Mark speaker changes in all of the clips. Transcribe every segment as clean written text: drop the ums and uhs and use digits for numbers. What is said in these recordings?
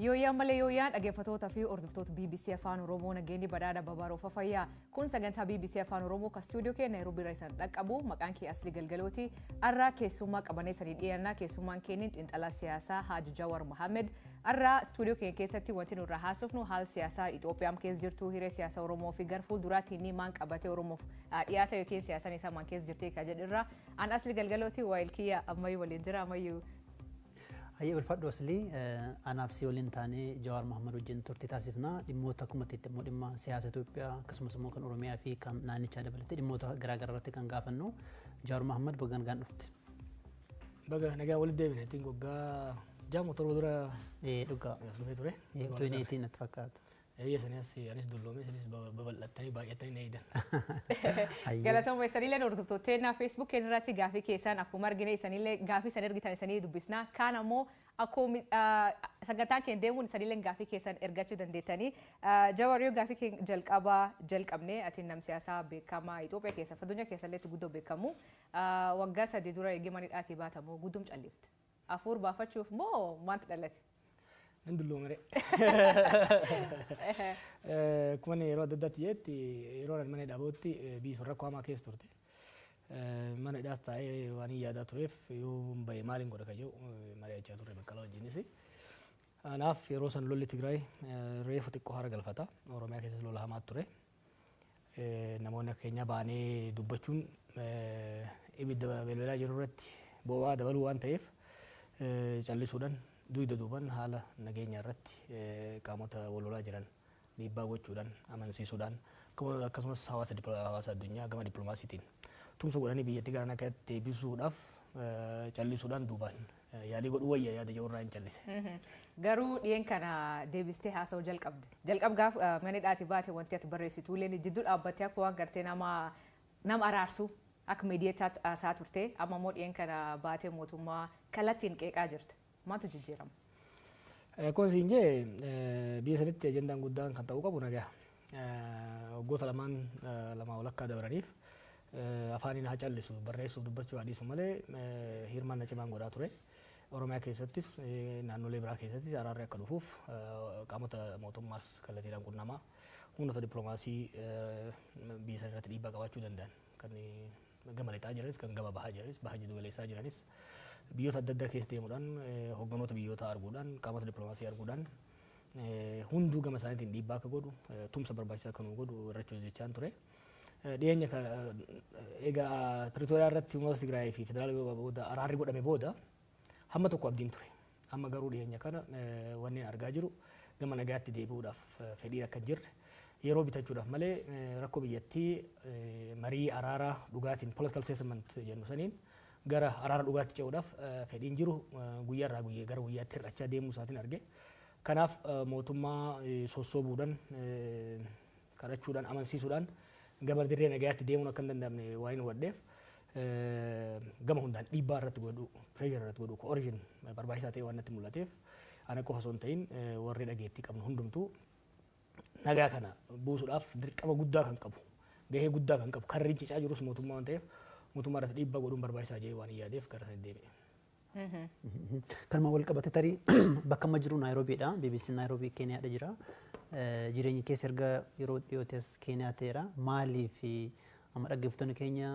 Speaker 1: Yooyyaan malee yooyyaan, dhaggeeffattoota fi hordoftoota BBC Afaan Oromoo, nageenyi badhaadha babaroo fafayyaa. Kun sagantaa BBC Afaan Oromoo kan istuudiyoo keenya Naayiroobii irra isaan dhaqqabu. Maqaan kee Asli Galgalooti. Arraa keessummaa qabanee sanii dhiyaannaa. Keessummaan keenya xiinxalaa siyaasaa Haaji Jawar Mohammed. Arraa istuudiyoo keenya keessatti wanti nurraa haasofnu haala siyaasaa Itoophiyaan keessa jirtu, hiree siyaasaa Oromoo fi gara fuulduraatti inni maan qabatee Oromoof dhiyaata yookiin siyaasaan isaa maan keessa jirti kan jedhurra. An Asli Galgalooti, waayilkiyya ammayyuu waliin jira ammayyuu.
Speaker 2: Hayyee, ulfaadhu Aslii. Anaaf si waliin taanee Jawaar Mohammad wajjin turtii taasifna. Dhimmoota akkuma itti immoo dhimma siyaasa Itoophiyaa, akkasumas immoo kan Oromiyaa fi kan naannichaa dabalatee dhimmoota garaagaraa irratti kan gaafannu. Jawaar Mohammad, baga nagaan dhufte.
Speaker 3: Baga nagaa walitti deebine. Ittiin waggaa 6 7 dura
Speaker 2: Ee, dhugaa.
Speaker 3: Dhufee ture.
Speaker 2: 2018 natti fakkaata.
Speaker 3: Eeyya, sanii as anis dulloomee, isinis babal'attanii baay'attanii na eedan.
Speaker 1: Galatooma. Isanillee hordoftoota Facebook keenya irratti gaafii keessan akkuma argine, isanillee gaafii isan ergitan isanii dubbisna. Kaan ammoo akkuma sagantaan keenya deemuun isanillee gaafii keessan ergachuu dandeettanii. Jawar, yoo gaafii keenya jalqabaa jalqabne, ati nam siyaasaa beekamaa Itoophiyaa keessa, addunyaa keessa illee guddoo beekamu. Waggaa 3 dura eegee manidhaatii baatamu guddum callifte. Afuur baafachuuf moo maantu dhalate?
Speaker 3: Nan dulloomere. Akkuma inni yeroo adda addaatti jedhetti, yeroo ani mana hidhaa bahutti biyyi sun rakkoo hamaa keessa turte. Mana hidhaas taa'ee waan hin yaadaa tureef, yoo bahe maaliin godha kan jedhu mari'achaa turre Baqqalaa wajjinis. Kanaaf yeroo san lolli Tigraay reefu xiqqoo hara galfata. Oromiyaa keessas lola hamaa ture. Namoonni akka keenyaa baanee dubbachuun ibidda belbelaa jiru irratti boba'aa dabaluu waan ta'eef, callisuudhaan dugda duuban haala nageenya irratti qaamota wal lolaa jiran dhiibbaa gochuudhaan, amansiisuudhaan, akkasumas hawaasa addunyaa gama dippiloomaasiitiin tumsa godhanii biyyattii gara nagaatti deebisuudhaaf callisuudhaan duubaan yaalii godhuu wayya yaada jedhu irraa hin callise.
Speaker 1: Garuu dhiyeen kana deebistee haasa'uu jalqabde. Jalqab gaaf mana hidhaatii baate wanti ati barreessitu illee jidduu dhaabbattee akka waan gartee nama araarsu akka miidiyaa haasaa turte. Amma immoo dhiyeen kana baatee mootummaa kallattiin qeeqaa jirta. Maaltu jijjiirama?
Speaker 3: Kun siin jee, biyya sanitti ajandaan guddaan kan ta'uu qabu nagaa. Waggoota lamaan lamaa walakkaa dabraniif afaaniin haa callisu, barreessuuf dubbachuu haa dhiisu malee, hirmaannaa cimaan godhaa ture. Oromiyaa keessattis naannolee biraa keessattis araarri akka dhufuuf qaamota mootummaas kallattiidhaan qunnamaa, humnoota dippiloomaasii biyya sana irratti dhiibbaa qabaachuu danda'an kan gama lixaa jiranis, kan gama bahaa jiranis, baha jiddu galeessaa jiranis, biyyoota adda addaa keessa deemuudhaan, hogganoota biyyoota arguudhaan, qaamota dippiloomaasii arguudhaan, hunduu gama isaaniitiin dhiibbaa akka godhu, tumsa barbaachisaa akka nu godhu irratti hojjechaan ture. Dhiyeenya egaa Pretooriyaa irratti uummata Tigraay fi federaala booda araarri godhame booda hamma tokko abdiin ture. Amma garuu dhiyeenya kana wanni argaa jiru gama nagaatti deebi'uudhaaf fedhiin akka hin jirre, yeroo bitachuudhaaf malee rakkoo biyyattii marii araaraa dhugaatiin, political settlement jennu saniin, gara araara dhugaatti ce'uudhaaf fedhiin jiru guyyaa irraa guyyaa gara guyyaatti hir'achaa deemuu isaatiin arge. Kanaaf mootummaa sossoobuudhaan, kadhachuudhaan, amansiisuudhaan gama dirree nagayaatti deemuun akka hin danda'amne waan hin hubadheef, gama hundaan dhiibbaa irratti godhu, pressure irratti godhu, coercion barbaachisaa ta'e waan natti mul'ateef, ana qofa osoo hin ta'in warri dhageettii qabnu hundumtuu nagaa kana buusuudhaaf dirqama guddaa kan qabu, gahee guddaa kan qabu, kan rincicaa jirus mootummaa waan ta'eef, mootummaa irratti dhiibbaa godhuun barbaachisaa jedhee waan hin yaadeef gara sana deebi'e.
Speaker 2: Kanuma wal qabate, tarii bakka amma jiru Naayiroobiidha. BBC Naayiroobii Keeniyaadha jira. Jireenyi keessa erga yeroo dhiyootti as Keeniyaa ta'eera. Maaliif amma dhaggeeffattoonni keenya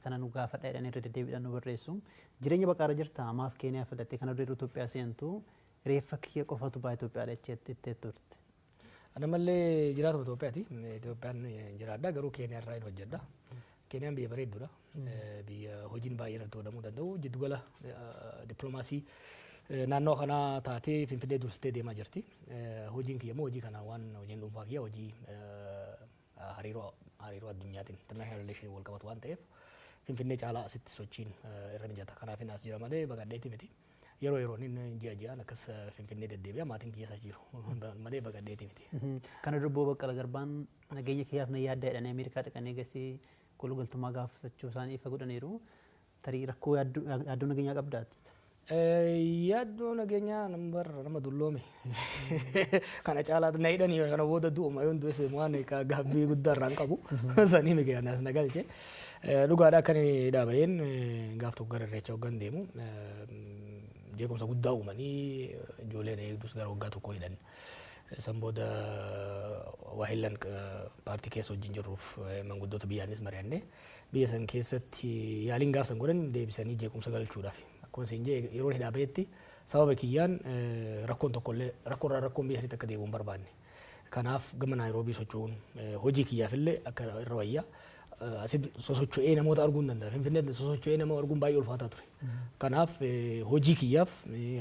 Speaker 2: kana nu gaafadha jedhanii irra deddeebiidhaan nu barreessu. Jireenya baqaarra jirta, maaf Keeniyaa filatte? Kana dura Itoophiyaa seentu reeffa kiyya qofatu ba'a Itoophiyaadha jettee turte.
Speaker 3: Ana mallee jiraatuma Itoophiyaati. Itoophiyaan jiraadha, garuu Keeniyaa irraa hin hojjedha. Keeniyaan biyya bareedduudha. Biyya hojiin baay'ee irratti godhamuu danda'u. Jiddugala dippiloomaasii naannoo kanaa taatee Finfinnee dursitee deemaa jirti. Hojiin kiyya immoo hojii kana waan hojiin dhuunfaa kiyya hojii hariiroo addunyaatiin, international relation, wal qabatu waan ta'eef, Finfinnee caalaa asitti sochiin irra mijata. Kanaaf as jira malee baqadheeti miti. Yeroo yeroon inni ji'a ji'aan akkas Finfinnee deddeebi'a, maatiin kiyya isa jiru malee baqadheeti miti.
Speaker 2: Kana dura Obbo Baqqala Garbaan nageenya kiyyaaf na yaadda jedhanii Ameerikaa dhaqanii eegasii kolugaltummaa gaafachuu isaanii ifa godhaniiru. Tarii rakkoo yaaddoo nageenyaa qabdaati?
Speaker 3: Yaaddoo nageenyaa nama dulloome kana caalaa na hidhanii kana booda du'uma, yoon du'es waan gaabbii guddaa irraa hin qabu. Sanii miti anas na galche. Dhugaadha, akka inni dhaabayeen gaaf tokko gara Irreecha hoggan deemu Jeequmsa guddaa uumanii ijoolleen eegdus gara waggaa tokko hidhan. San booda waahillan paartii keessa wajjin jirruuf manguddoota biyyaanis mari'annee biyya san keessatti yaaliin gaafsan godhan deebisanii jeequmsa galchuudhaaf. Akkuma isin jee, yeroo hidhaa bahetti sababa kiyyaan rakkoon tokkollee rakkoorraa rakkoon biyya sanitti akka deebi'u hin barbaanne. Kanaaf gama Naayiroobii socho'uun hojii kiyyaafillee akka irra wayyaa. Asitti sosocho'ee namoota arguu hin danda'a. Finfinneetti sosocho'ee nama arguun baay'ee ulfaataa ture. Kanaaf hojii kiyyaaf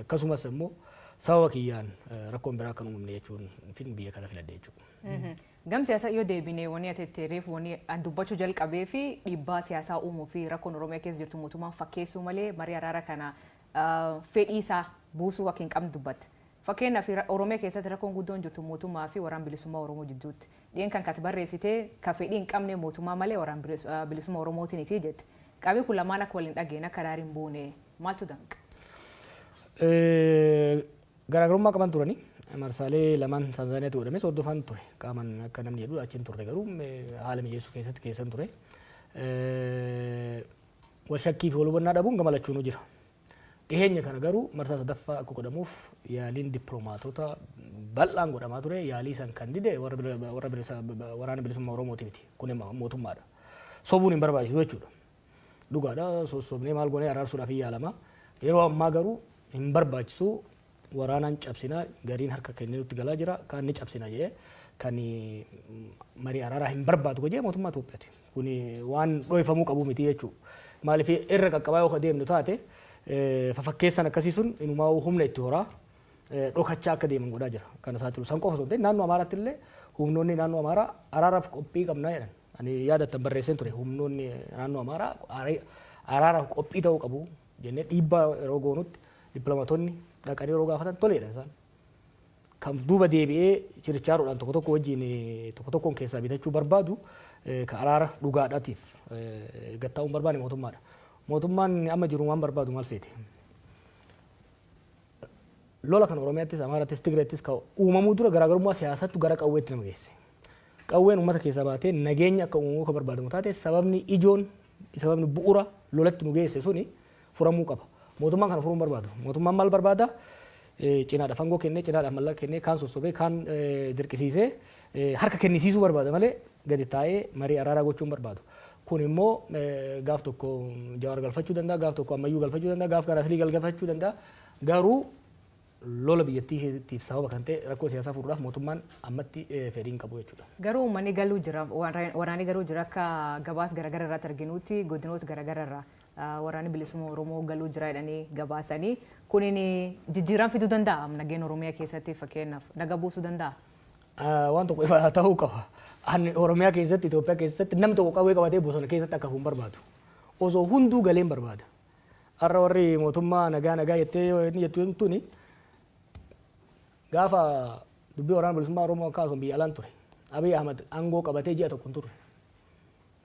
Speaker 3: akkasumas immoo sababa kiyyaan rakkoon biraa akka hin uumamne jechuun fin biyya kana filadhe jechuudha.
Speaker 1: Gam siyaasaa yoo deebine, wanni ati itti reefu wanni an dubbachuu jalqabee fi dhiibbaa siyaasaa uumuu fi rakkoon Oromiyaa keessa jirtu mootummaan fakkeessuu malee marii araara kana fedhii isaa buusuu akka hin qabne dubbatte. Fakkeenyaaf, Oromiyaa keessatti rakkoon guddoon jirtu mootummaa fi Waraana Bilisummaa Oromoo jidduutti. Dhiyen kan kati barreessite ka fedhii hin qabne mootummaa malee Waraana Bilisummaa Oromootiin iti jette. Qaamni kun lamaan akka waliin dhageen akka araari hin buune maaltu danqa?
Speaker 3: Garaagarummaa qaban turani. Marsaalee lamaan Taanzaaniyaatti godhames hordofaan ture. Qaamaan akka namni jedhu achiin turre, garuu haala mijeessuu keessatti keessan ture. Wal shakkii fi wal hubannaa dhabuun gama lachuunuu jira. Dhiheenya kana garuu marsaa sadaffaa akka godhamuuf yaaliin dippiloomaatota bal'aan godhamaa ture. Yaalii san kan dide warra Waraana Bilisummaa Oromooti miti. Kun mootummaadha. Sobuun hin barbaachisu jechuudha. Dhugaadha, sossobnee maal goonee araarsuudhaaf hin yaalama. Yeroo ammaa garuu hin barbaachisu, waraanaan cabsinaa, gariin harka kennee nutti galaa jira, kaan ni cabsina jedhee kan marii araaraa hin barbaadu jedhee mootummaa Itoophiyaati. Kuni waan dhoofamuu qabu miti jechuudha. Maaliif, irra qaqqabaa yoo deemnu taate fafakkeessan akkasii sun inumaa humna itti horaa dhokachaa akka deeman godhaa jira. Kana saaxilu san qofa osoo hin ta'in naannoo Amaaraatti illee humnoonni naannoo Amaaraa araaraaf qophii qabnaa jedhan. Ani yaadattan barreesseen ture, humnoonni naannoo Amaaraa araaraaf qophii ta'uu qabu jennee dhiibbaa yeroo goonutti dippiloomaatonni dhaqanii yeroo gaafatan toleedha isaan. Kan duuba deebi'ee chirichaaroodhaan tokko tokko wajjin tokko tokkoon keessaa bitachuu barbaadu, ka araara dhugaadhaatiif gattaa'uu hin barbaanne mootummaadha. Mootummaan amma jiru waan barbaadu maal seete? Lola kan Oromiyaattis, Amaarattis, Tigireettis ka uumamuu dura garaagarummaa siyaasattu gara qawweetti nama geesse. Qawween uummata keessaa baatee nageenya akka uumamuu kan barbaadamu taate, sababni ijoon, sababni bu'uura lolatti nu geesse suni furamuu qaba. Mootummaan kana furuu hin barbaadu. Mootummaan maal barbaada? Cinaadhaaf aangoo kennee, cinaadhaaf mallaqa kennee, kaan sossobee, kaan dirqisiisee harka kennisiisuu barbaada malee gadi taa'ee marii araaraa gochuu hin barbaadu. Kun immoo gaaf tokko Jawaar galfachuu danda'a, gaaf tokko Ammayyuu galfachuu danda'a, gaaf kan Aslii galfachuu danda'a. Garuu lola biyyattiitiif sababa kan ta'e rakkoo siyaasaa furuudhaaf mootummaan ammatti fedhii hin qabu jechuudha.
Speaker 1: Garuu uummanni galuu jira, waraanni galuu jira. Akka gabaas garaagara irratti arginutti godinoota garaagara irraa Waraanni Bilisummaa Oromoo galuu jira jedhanii gabaasanii, kunin jijjiirama fiduu danda'a nageenya Oromiyaa keessatti, fakkeenyaaf naga buusuu danda'a?
Speaker 3: Waan tokko ifa ta'uu qaba. Ani Oromiyaa keessatti, Itoophiyaa keessatti namni tokko qawwee qabatee bosona keessatti akka hafu hin barbaadu. Osoo hunduu galee hin barbaada. Har'a warri mootummaa nagaa nagaa jettee inni jettu tuni, gaafa dubbii Waraana Bilisummaa Oromoo akkasumas biyya alaan ture. Abiy Ahmad aangoo qabatee ji'a tokko hin turre.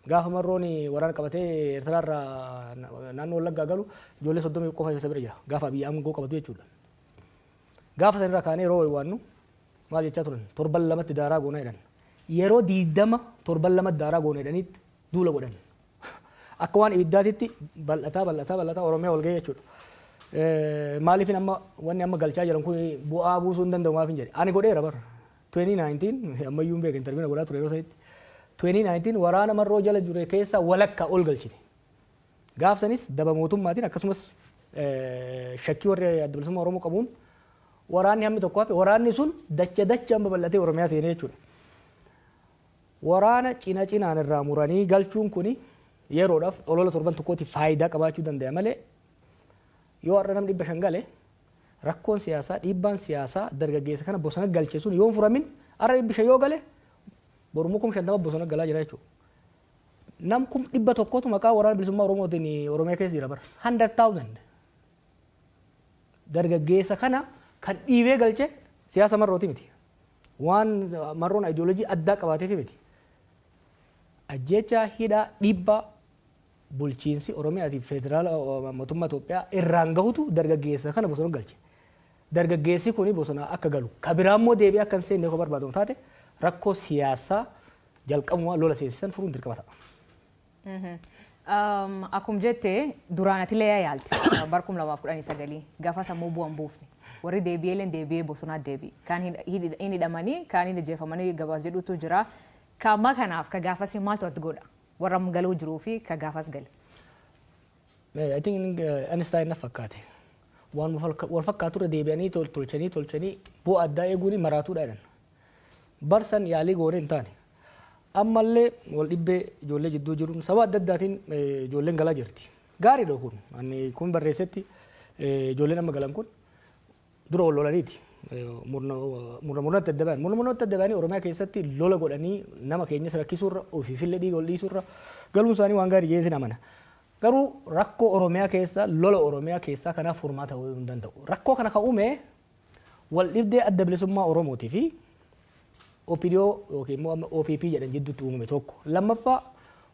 Speaker 3: Gaafa Marroon waraana qabatee Eertiraarraa naannoo Wallaggaa galu ijoollee 30 qofa isa bira jira. Gaafa Abiy aangoo qabatu jechuudha. Gaafa sanirraa kaanee yeroo waannu maal jechaa turan? Torban lamatti daaraa goona jedhan. Yeroo 20 torban lamatti daaraa goona jedhaniitti duula godhan. Akka waan ibiddaatitti bal'ataa bal'ataa bal'ataa Oromiyaa ol ga'e jechuudha. Maaliif amma wanni amma galchaa jiran kun bu'aa buusuu hin danda'u maaf hin jedhe. Ani godheera bara. 2019 ammayyuu hin beekan, interview godhaa ture yeroo sanitti. 2019 waraana Marroo jala jure keessa walakkaa ol galchine. Gaaf sanis daba mootummaatiin akkasumas shakkii warri Adda Bilisummaa Oromoo qabuun waraanni hammi tokko hafe, waraanni sun dacha dachaan babal'atee Oromiyaa seenee jechuudha. Waraana cina cinaan irraa muranii galchuun kuni yeroodhaaf olola torban tokkootiif faayidaa qabaachuu danda'a malee, yoo har'a namni 500 gale, rakkoon siyaasaa, dhiibbaan siyaasaa dargaggeessa kana bosona galche sun yoo hin furamin, har'a 500 yoo gale borummoo 50,000 bosona galaa jira jechuudha. Nam 100,000tu maqaa Waraana Bilisummaa Oromootiin Oromiyaa keessa jira bara. 100,000. Dargaggeessa kana kan dhiibee galche siyaasa Marrooti miti. Waan Marroon ideoloojii addaa qabaateef miti. Ajjeechaa, hidhaa, dhiibbaa bulchiinsi Oromiyaatiif federaala mootummaa Itoophiyaa irraan gahutu dargaggeessa kana bosona galche. Dargaggeessi kuni bosona akka galu, ka biraa immoo deebi'ee akka hin seenne yoo barbaadamu taate, rakkoo siyaasaa jalqabumaa lola seensisan furuun dirqama ta'a.
Speaker 1: Akkuma jette, duraan atilee yaalte bara 2019 gaafa sammuu bu'an buufne. Warri deebi'ee illee deebi'ee bosonaa deebi'e. Kaan hin hidhamanii, kaan hin ajjeefamanii gabaas jedhutu jira. Ka ammaa kanaaf ka gaafas maaltu ati godha? Warra galuu jiruu fi ka gaafas gale.
Speaker 3: I think Einstein na fakkaate. Waan wal fakkaatu irra deebi'anii tolchanii tolchanii bu'aa addaa eeguun maraatuudha jedhan. Barsan yaalii goone hin taane. Ammallee wal dhibbee ijoollee jidduu jiruun saba adda addaatiin ijoolleen galaa jirti. Gaariidha kun. Ani kun barreessetti, ijoolleen amma galan kun dura wal lolaniiti. Murna murnatti adda ba'an. Murna murnatti adda ba'anii Oromiyaa keessatti lola godhanii nama keenyas rakkisuurra, ofiifillee dhiiga ol dhiisuurra galuun isaanii waan gaarii jedheetiin amana. Garuu rakkoo Oromiyaa keessa, lola Oromiyaa keessaa kanaaf furmaata ta'uu hin danda'u. Rakkoo kana kan uume wal dhibdee Adda Bilisummaa Oromootii fi OPDO yookiin immoo amma OPP jedhan jidduutti uumame tokko. Lammaffaa,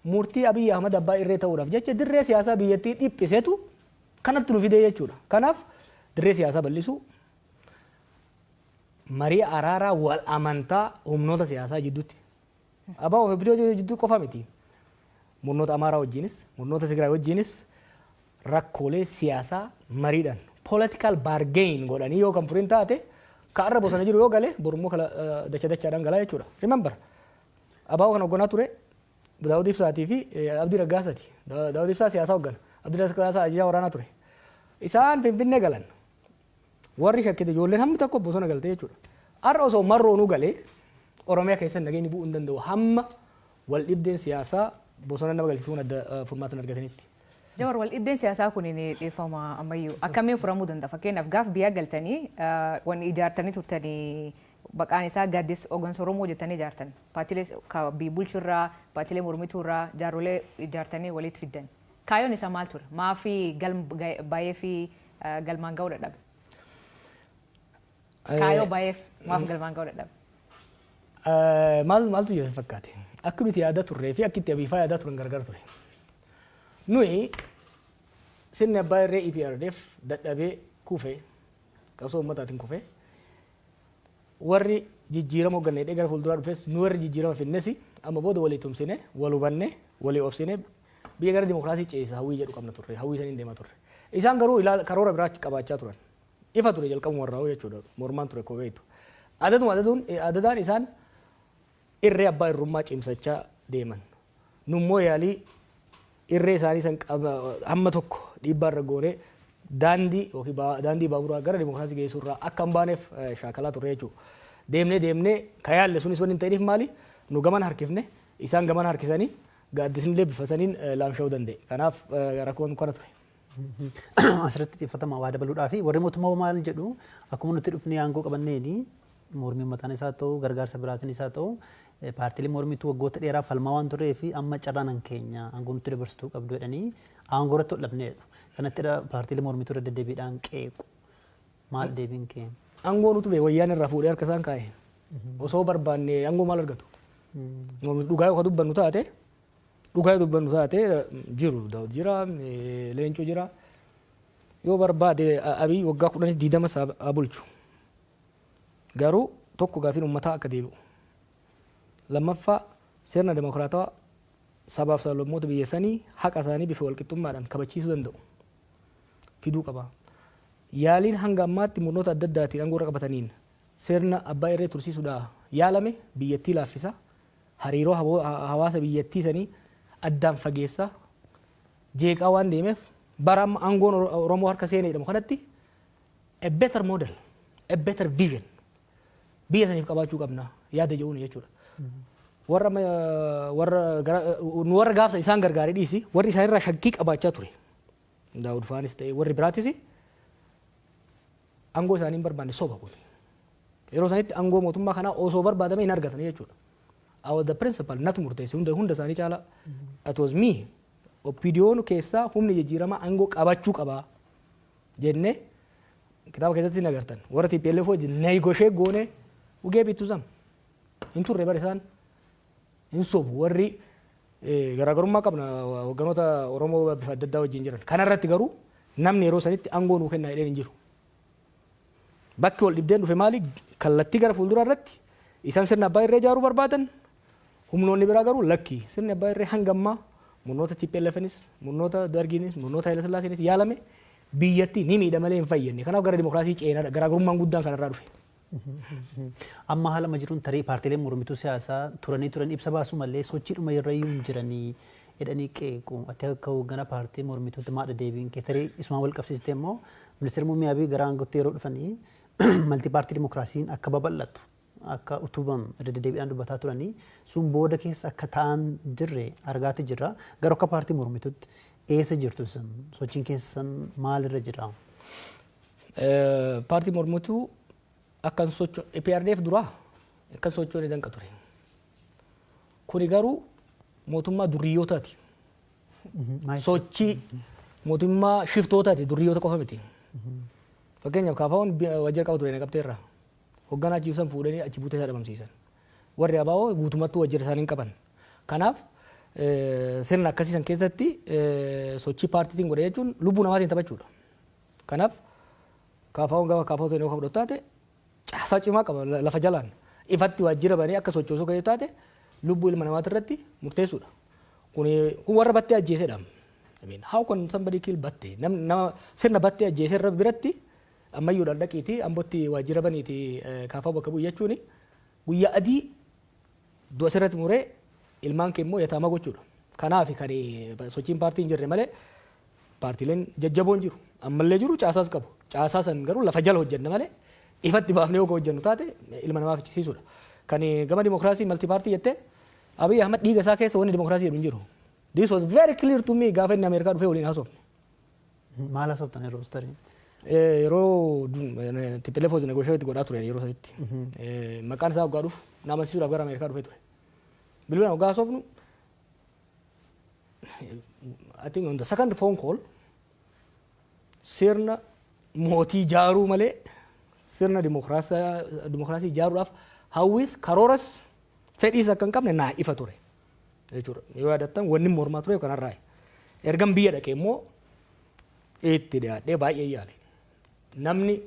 Speaker 3: murtii Abiyyi Ahmad abbaa irree ta'uudhaaf jecha dirree siyaasaa biyyattii dhiphisetu kanatti nu fidee jechuudha. Kanaaf dirree siyaasaa bal'isuu, marii araaraa wal amantaa humnoota siyaasaa jidduutti. Abaa OPDO jidduu qofa miti. Murnoota Amaaraa wajjinis, murnoota Tigraay wajjinis rakkoolee siyaasaa mariidhaan political bargain godhanii yoo kan furin taate, ka arra bosona jiru yoo gale borummoo kala dacha dachaadhaan galaa jechuudha. Remember, ABO kan hoogganaa ture Daawud Ibsaatii fi Abdii Raggaasaati. Daawud Ibsaa siyaasaa hooggana. Abdii Raggaasaa ajajaa waraanaa ture. Isaan Finfinnee galan. Warri shakkite ijoolleen hammi tokko bosona galte jechuudha. Har'a osoo marroonuu galee Oromiyaa keessatti nageenyi bu'uu hin danda'u hamma wal dhibdeen siyaasaa bosona nama galchituun adda furmaata hin argatanitti.
Speaker 1: Jawar, wal dhibdeen siyaasaa kun ni dhiifama ammayyuu akkamiin furamuu danda'a? Fakkeenyaaf, gaaf biyya galtanii wanni ijaartanii turtanii maqaan isaa Gaaddisa Hooggansa Oromoo jettanii ijaartan. Paartiilee biyya bulchurraa, paartiilee mormituurraa jaarrolee ijaartanii walitti fiddan. Kaayyoon isaa maal ture? Maafi galma baay'ee fi galmaan ga'uu dadhabe? Kaayyoo baay'eef maaf galmaan ga'uu dadhabe?
Speaker 3: Maal maaltu jira fakkaate? Akka nuti yaada turree fi akka itti abiifaa yaadaa turan gargar ture. Nuyi sirni abbaa irree EPRDF dadhabee kufee, qabsoo uummataatiin kufee, warri jijjiirama hoogganne gara fuulduraa dhufes, nu warri jijjiirama finnes amma booda walii tumsine, wal hubanne, walii obsine biyya gara dimokiraasii ceesisa hawwii jedhu qabna turre, hawwii saniin deemaa turre. Isaan garuu karoora biraa qabaachaa turan. Ifa ture jalqabuma warraa jechuudha, mormaan ture koo beektu. Adaduma adaduun adadaan isaan irree abbaa irrummaa cimsachaa deeman. Nummoo yaalii irree isaanii san hamma tokko dhiibbaa irra goonee daandii yookiin daandii baaburaa gara dimokiraasii geessuurraa akka hin baaneef shaakalaa turre jechuudha. Deemnee deemnee ka yaalle sunis wanni hin ta'iniif maali? Nu gaman harkifne, isaan gaman harkisanii gaaddisni bifa saniin laamsha'uu danda'e. Kanaaf rakkoon kana ture.
Speaker 2: Asirratti xiyyeeffatama waa dabaluudhaa fi warri mootummaa maal jedhu, akkuma nuti dhufnee aangoo qabanneeni mormii uummataan isaa ta'u, gargaarsa biraatiin isaa ta'u, paartiilee mormituu waggoota dheeraa falmaa waan turee fi amma carraan keenya aangoo nutti dabarsituu qabdu jedhanii aangoo irratti ol dhabneedha. Kanatti paartiilee mormituu irra deddeebiidhaan qeequ. Maal deebiin kee?
Speaker 3: Aangoo nutu bee wayyaan irraa fuudhee harka isaan kaa'e. Osoo barbaanne aangoo maal argatu? Dhugaa yoo dubbannu taate, dhugaa yoo dubbannu taate, jiru Daawud jira, Leencoo jira. Yoo barbaade Abiy waggaa 10 20 haa bulchu. Garuu tokko, gaafiin uummataa akka deebi'u. Lammaffaa, sirna dimokiraatawaa sabaaf sablammoota biyya sanii haqa isaanii bifa walqixxummaadhaan kabachiisuu danda'u fiduu qaba. Yaaliin hanga ammaatti murnoota adda addaatiin aangoo irra qabataniin sirna abbaa irree tursiisuudhaa yaalame biyyattii laaffisa. Hariiroo hawaasa biyyattii sanii addaan fageessa, jeeqaa waan deemeef bara amma aangoon Oromoo harka seenee jedhamu kanatti a better model, a better vision biyya saniif qabaachuu qabna yaada jedhuun jechuudha. Warra warra nu warra gaafsa isaan gargaaree dhiisi, warri isaan irraa shakkii qabaachaa ture. Daawud faanis ta'e warri biraatis aangoo isaanii hin barbaanne, soba kun. Yeroo sanitti aangoo mootummaa kanaa osoo barbaadame hin argatan jechuudha. I was the principal, natu murteesse hunda hunda isaanii caala. It was me. OPDO'n keessaa humni jijjiiramaa aangoo qabachuu qaba jennee kitaaba keessatti hin agartan. Warra TPLF wajjin negotiate goone ugee bittu sam. Hin turre bara isaan hin sobu, warri garaagarummaa qabna hogganoota Oromoo bifa adda addaa wajjin jiran. Kanarratti garuu namni yeroo sanitti aangoo nuu kennaa jedheen hin jiru. Bakki wal dhibdeen dhufe maali? Kallattii gara fuulduraa irratti isaan sirna abbaa irree ijaaruu barbaadan, humnoonni biraa garuu lakki, sirni abbaa irree hanga ammaa Murnoota TPLFnis, murnoota Dargiinis, murnoota Haile Sillaaseenis yaalame biyyattii ni miidha malee hin fayyadne. Kanaaf gara dimokiraasii ceenaadha. Garaagarummaan guddaan kanarraa dhufe.
Speaker 2: Amma haala amma jiruun tarii paartiileen mormituu siyaasaa turanii turan ibsa baasuu malee sochiidhuma irra iyyuu hin jiranii jedhanii qeequ. Ati akka hoogganaa paartii mormituutti maadha deebiin kee? Tarii isumaan wal qabsiistee immoo ministeerri muummee Abiy gara aangootti yeroo dhufanii multi party dimokiraasiin akka babal'atu akka utubamu irra deddeebiidhaan dubbataa turanii, sun booda keessa akka ta'an jirre argaati jirra. Garuu akka paartii mormituutti eessa jirtu sun? Sochiin keessan maalirra jira?
Speaker 3: Paartii mormituu akkan socho EPRDF duraa akkan sochoone danqa ture. Kuni garuu mootummaa durriyyootaati. Sochii mootummaa shiftootaati, durriyyoota qofa miti. Fakkeenyaaf KFO'n waajjira qaba ture Naqamteerraa. Hogganaa achi ibsan fuudhanii achi buutee isaa dhabamsiisan. Warri ABO guutummattuu waajjira isaanii hin qaban. Kanaaf sirna akkasii san keessatti sochii paartiitiin godhe jechuun lubbuu namaatiin taphachuudha. Kanaaf KFO'n gama KFO ta'e yoo fudhatu taate caasaa cimaa qaba lafa jalaan. Ifatti waajjira banee akka sochoosuu kan taate lubbuu ilma namaati irratti murteessuudha. Kun warra Battee ajjeesedha. I mean, how can somebody kill Battee? Nama sirna Battee ajjeese irra biratti ammayyuudhaan dhaqiiti Ambotti waajjira baniiti KFO bakka bu'u jechuun guyyaa adii du'a sirratti muree ilmaan kee immoo yataama gochuudha. Kanaaf kan sochiin paartii hin jirre malee paartiileen jajjaboon jiru. Ammallee jiru, caasaas qabu. Caasaa san garuu lafa jala hojjenna malee ifatti baafnee yoo hojjennu taate ilma namaa fichisiisuudha. Kan gama dimokiraasii multi party jettee, Abiy Ahmad dhiiga isaa keessa wanni dimokiraasii jedhu hin jiru. This was very clear to me gaafa inni Ameerikaa dhufee waliin haasofne.
Speaker 2: Maal haasoftan yeroo tarii?
Speaker 3: Yeroo TPLF was negotiate godhaa ture yeroo sanitti. Maqaan isaa waggaa dhufu na amansiisuudhaaf gara Ameerikaa dhufee ture. Bilbilaan waggaa haasofnu, I think on the second phone call, sirna mootii ijaaruu malee sirna dimokiraasii ijaaruudhaaf hawwis karooras fedhiis akka hin qabne naa ifa ture jechuudha. Yoo yaadattan wanni mormaa ture kanarraa. Ergan biyya dhaqee immoo itti dhiyaadhee baay'ee yaale. Namni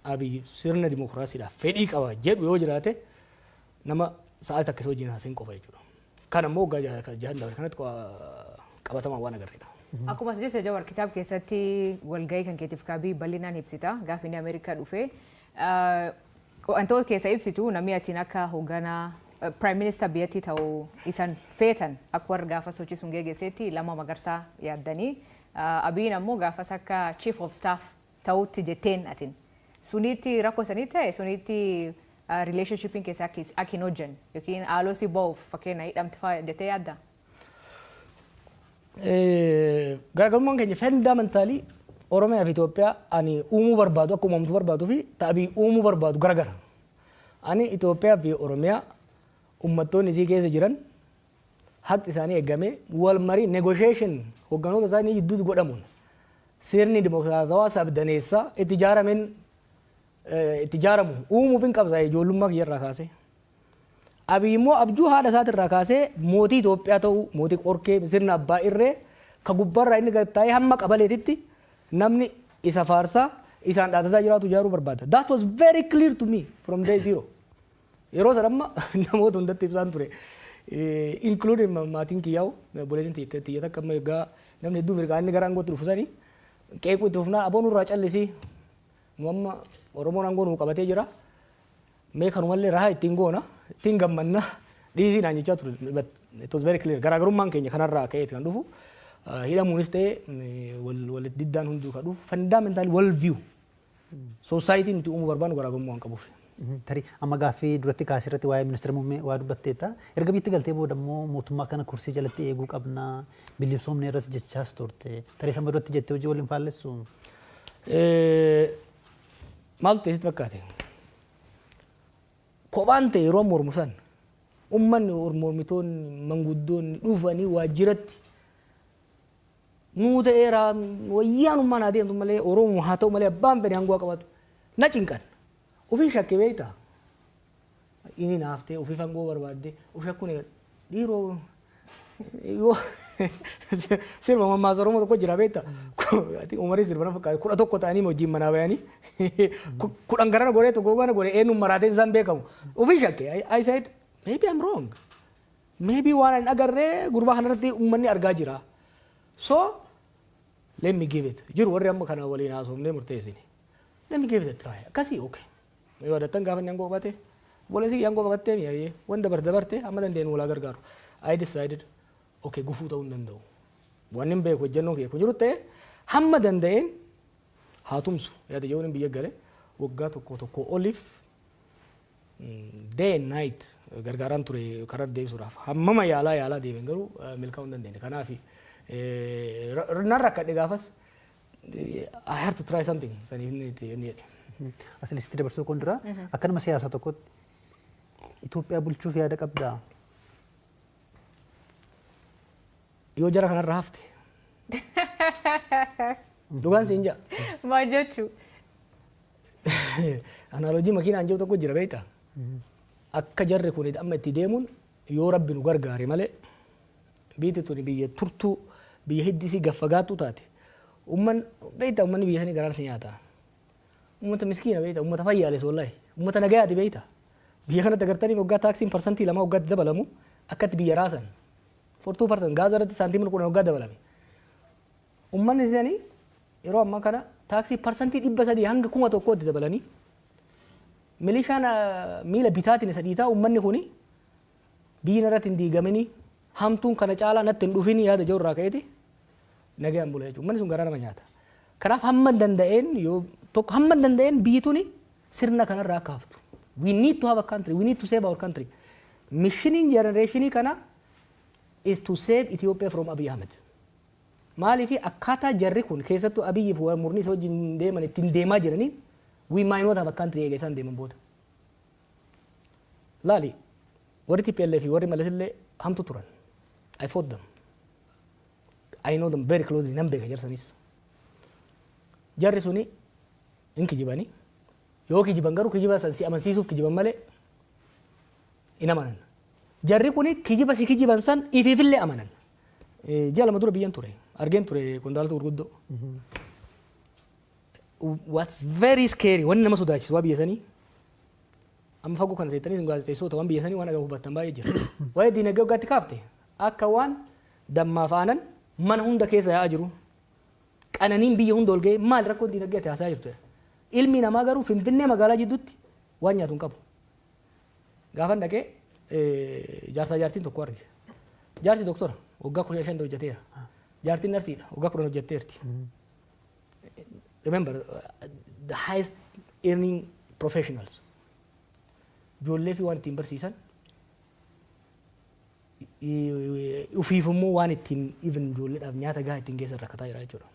Speaker 3: Abiy sirna dimokiraasiidhaaf fedhii qaba jedhu yoo jiraate nama sa'aatii takka isa wajjin haasa'in qofa jechuudha. Kan ammoo waggaa 6 dabre kanatti qabatamaan waan agarreedha.
Speaker 1: Akkuma as jette Jawar, kitaaba keessatti walgahii kan keetiif kaabii bal'inaan ibsita gaafa inni Ameerikaa dhufe. Wantoota keessa ibsitu namni atiin akka hoogganaa Prime Minister biyyattii ta'uu isan feetan akka warra gaafa sochii sun geggeessetti Lammaa Magarsaa yaaddanii, Abiyin ammoo gaafas akka Chief of Staff ta'utti jetteen atin. Sunitti rakkoo sanii ta'e, sunitti relationshipiin keessa akka hin hojjenne yookiin haaloo si ba'uuf fakkeenya hidhamti fa'aa jettee yaadda?
Speaker 3: Garaagarummaan keenya fundamentally Oromiyaa fi Itoophiyaa ani uumuu barbaadu akka uumamtu barbaaduu fi ta'abii uumuu barbaadu garagara. Ani Itoophiyaa fi Oromiyaa uummattoonni isii keessa jiran haqi isaanii eegamee wal marii, negotiation hogganoota isaanii gidduutti godhamuun sirni dimokiraatawaa sabdaneessaa itti ijaarameen itti ijaaramu uumuuf hin qabsa ijoollummaa kiyyarraa kaasee. Abiy immoo abjuu haadha isaatirraa kaasee mootii Itoophiyaa ta'uu, mootii qorkee, sirna abbaa irree ka gubbaarraa inni gad taa'ee hamma qabaleetitti namni isa faarsaa isaan dhaadataa jiraatu ijaaruu barbaada. That was very clear to me from day zero. Yeroo sana amma namoota hundatti ibsaan ture. Including maatiin kiyyaa'u, obboleettiin tiyya takka amma egaa namni hedduu mirgaa inni gara aangootti dhufu sanii qeequu itti fufnaa, aboon nurraa callisii, nu amma Oromoon aangoo nuu qabatee jira. Mee kanumallee rahaa ittiin goona, ittiin gammanna, dhiisii naan jechaa ture. But it was very clear. Garaagarummaan keenya kanarraa ka'eeti kan dhufu. Hidhamuunis ta'e wal diddaan hunduu kan dhufu fundamental wal view. Society nuti uumuu barbaannu garaagarummaa waan qabuuf.
Speaker 2: Tarii amma gaaffii duratti kaasirratti waa'ee ministeera muummee waa dubbatteetta. Erga biyyatti galtee booda immoo mootummaa kana kursii jalatti eeguu qabna, bilisoomne irras jechaas turte. Tarii sama duratti jettee hojii waliin faallessu?
Speaker 3: Maaltu ta'e sitti fakkaate? Kophaan ta'e yeroo mormu san uummanni, mormitoonni, manguddoonni dhufanii waajjiratti nuu ta'eera, wayyaanummaan haa deemtu malee, Oromoo haa ta'u malee, abbaan fedhe aangoo qabatu na cinqan. Ofii shakke beektaa? Inni naaftee ofiif aangoo barbaadde of shakkuun dhiiroo yoo sirba mammaasa Oromoo tokko jira beektaa? Umarii sirba na fakkaata, 11 ta'anii wajjin manaa bayanii 10 garana godhee tokko gara godhee eenyuun maraateen isaan beekamu. Ofii shakke. I said maybe I'm wrong. Maybe waan hin agarree gurbaa kanarratti uummanni argaa jira. So let me give it. Jiru warri amma kana waliin haasofnee murteessine. Let me give it a try. Akkasii, okay. Yoo adattan gaafa inni aangoo qabate, obboleessi aangoo qabattee mi'aayee wanta dabarte dabarte amma dandeenyu walaa gargaaru. I decided, okay, gufuu ta'uu hin danda'u. Wanni hin beeku hojjennoon kiyya kun jiru ta'e hamma danda'een haa tumsu yaada jechuun biyya gale waggaa tokko tokko oliif day and night gargaaraan ture karaa deebisuudhaaf. Hammama yaalaa yaalaa deemen garuu milkaa'uu hin dandeenye. Kanaaf nan rakkadhe gaafas, I have to try something saniif inni itti inni jedhe.
Speaker 2: Asilitti dabarsuu kun dura akka nama siyaasaa tokkotti Itoophiyaa bulchuuf yaada qabdaa?
Speaker 3: Yoo jara kanarra hafte. Dhugaan siin jaa.
Speaker 1: Maal jechuu?
Speaker 3: Analogy makiinaan jiru tokko jira, beektaa? Akka jarri kun amma itti deemuun yoo Rabbi nu gargaare malee biyyi tuni biyya turtuu, biyya hiddisii gaffagaattuu taate. Umman beektaa, ummanni biyya sanii garaan si nyaata. Ummata miskiina beektaa, ummata fayyaales wallahi, ummata nagayaati beektaa. Biyya kanatti agartanii waggaa taaksiin 2% waggaatti dabalamu akkatti biyya raasan. For 2% gaaza irratti saantiimii 10 waggaa dabalame. Ummanni isaanii yeroo ammaa kana taaksii 300% hanga 1000tti dabalanii milishaan miila bitaatiin isa dhiitaa, ummanni kuni biyyi irratti hin diigamini, hamtuun kana caalaa natti hin dhufin yaada jiru irraa ka'eeti nagayaan bula jechuudha. Ummanni sun garaa nama nyaata. Kanaaf hamma danda'een yoo tokko hamma danda'een biyyi tuni sirna kanarraa akka haftu. We need to have a country. We need to save our country. Missioniin generationii kana is to save Ethiopia from Abiy Ahmed. Maaliif akkaataa jarri kun keessattuu Abiyyi fi murni isa wajjin deeman ittiin deemaa jiraniin we might not have a country eega isaan deeman booda. Laali, warri TPLF fi warri Malas illee hamtu turan. I fought them. I know them very closely. Nan beeka jarsanis. Jarri suni hin kijibanii. Yoo kijiban garuu kijiba san si amansiisuuf kijiban malee hin amanan. Jarri kuni kijiba si kijiban san ifiifillee amanan. Ji'a 2 dura biyyan ture. Argeen ture qondaalota gurguddoo. What's very scary, wanni nama sodaachisu waa biyya sanii amma fagoo kana seettanii sun gaazexeessota waan biyya sanii waan agamu hubattan baay'ee jira. Waa'ee diinagdee waggaatti kaafte akka waan dammaaf aanan mana hunda keessa yaa'aa jiru. Qananiin biyya hunda ol ga'ee maal rakkoon diinagdee ati haasaa jirtu. Ilmi namaa garuu Finfinnee magaalaa jidduutti waan nyaatu hin qabu. Gaafan dhaqee jaarsaa jaartiin tokko arge. Jaarsi doktora, waggaa 15 hojjeteera. Jaartiin narsiidha, waggaa 10 hojjetteerti. Remember, the highest earning professionals. Ijoollee fi waan ittiin barsiisan, ufiif immoo waan ittiin even ijoolleedhaaf nyaata gahaa ittiin geessan rakkataa jira jechuudha.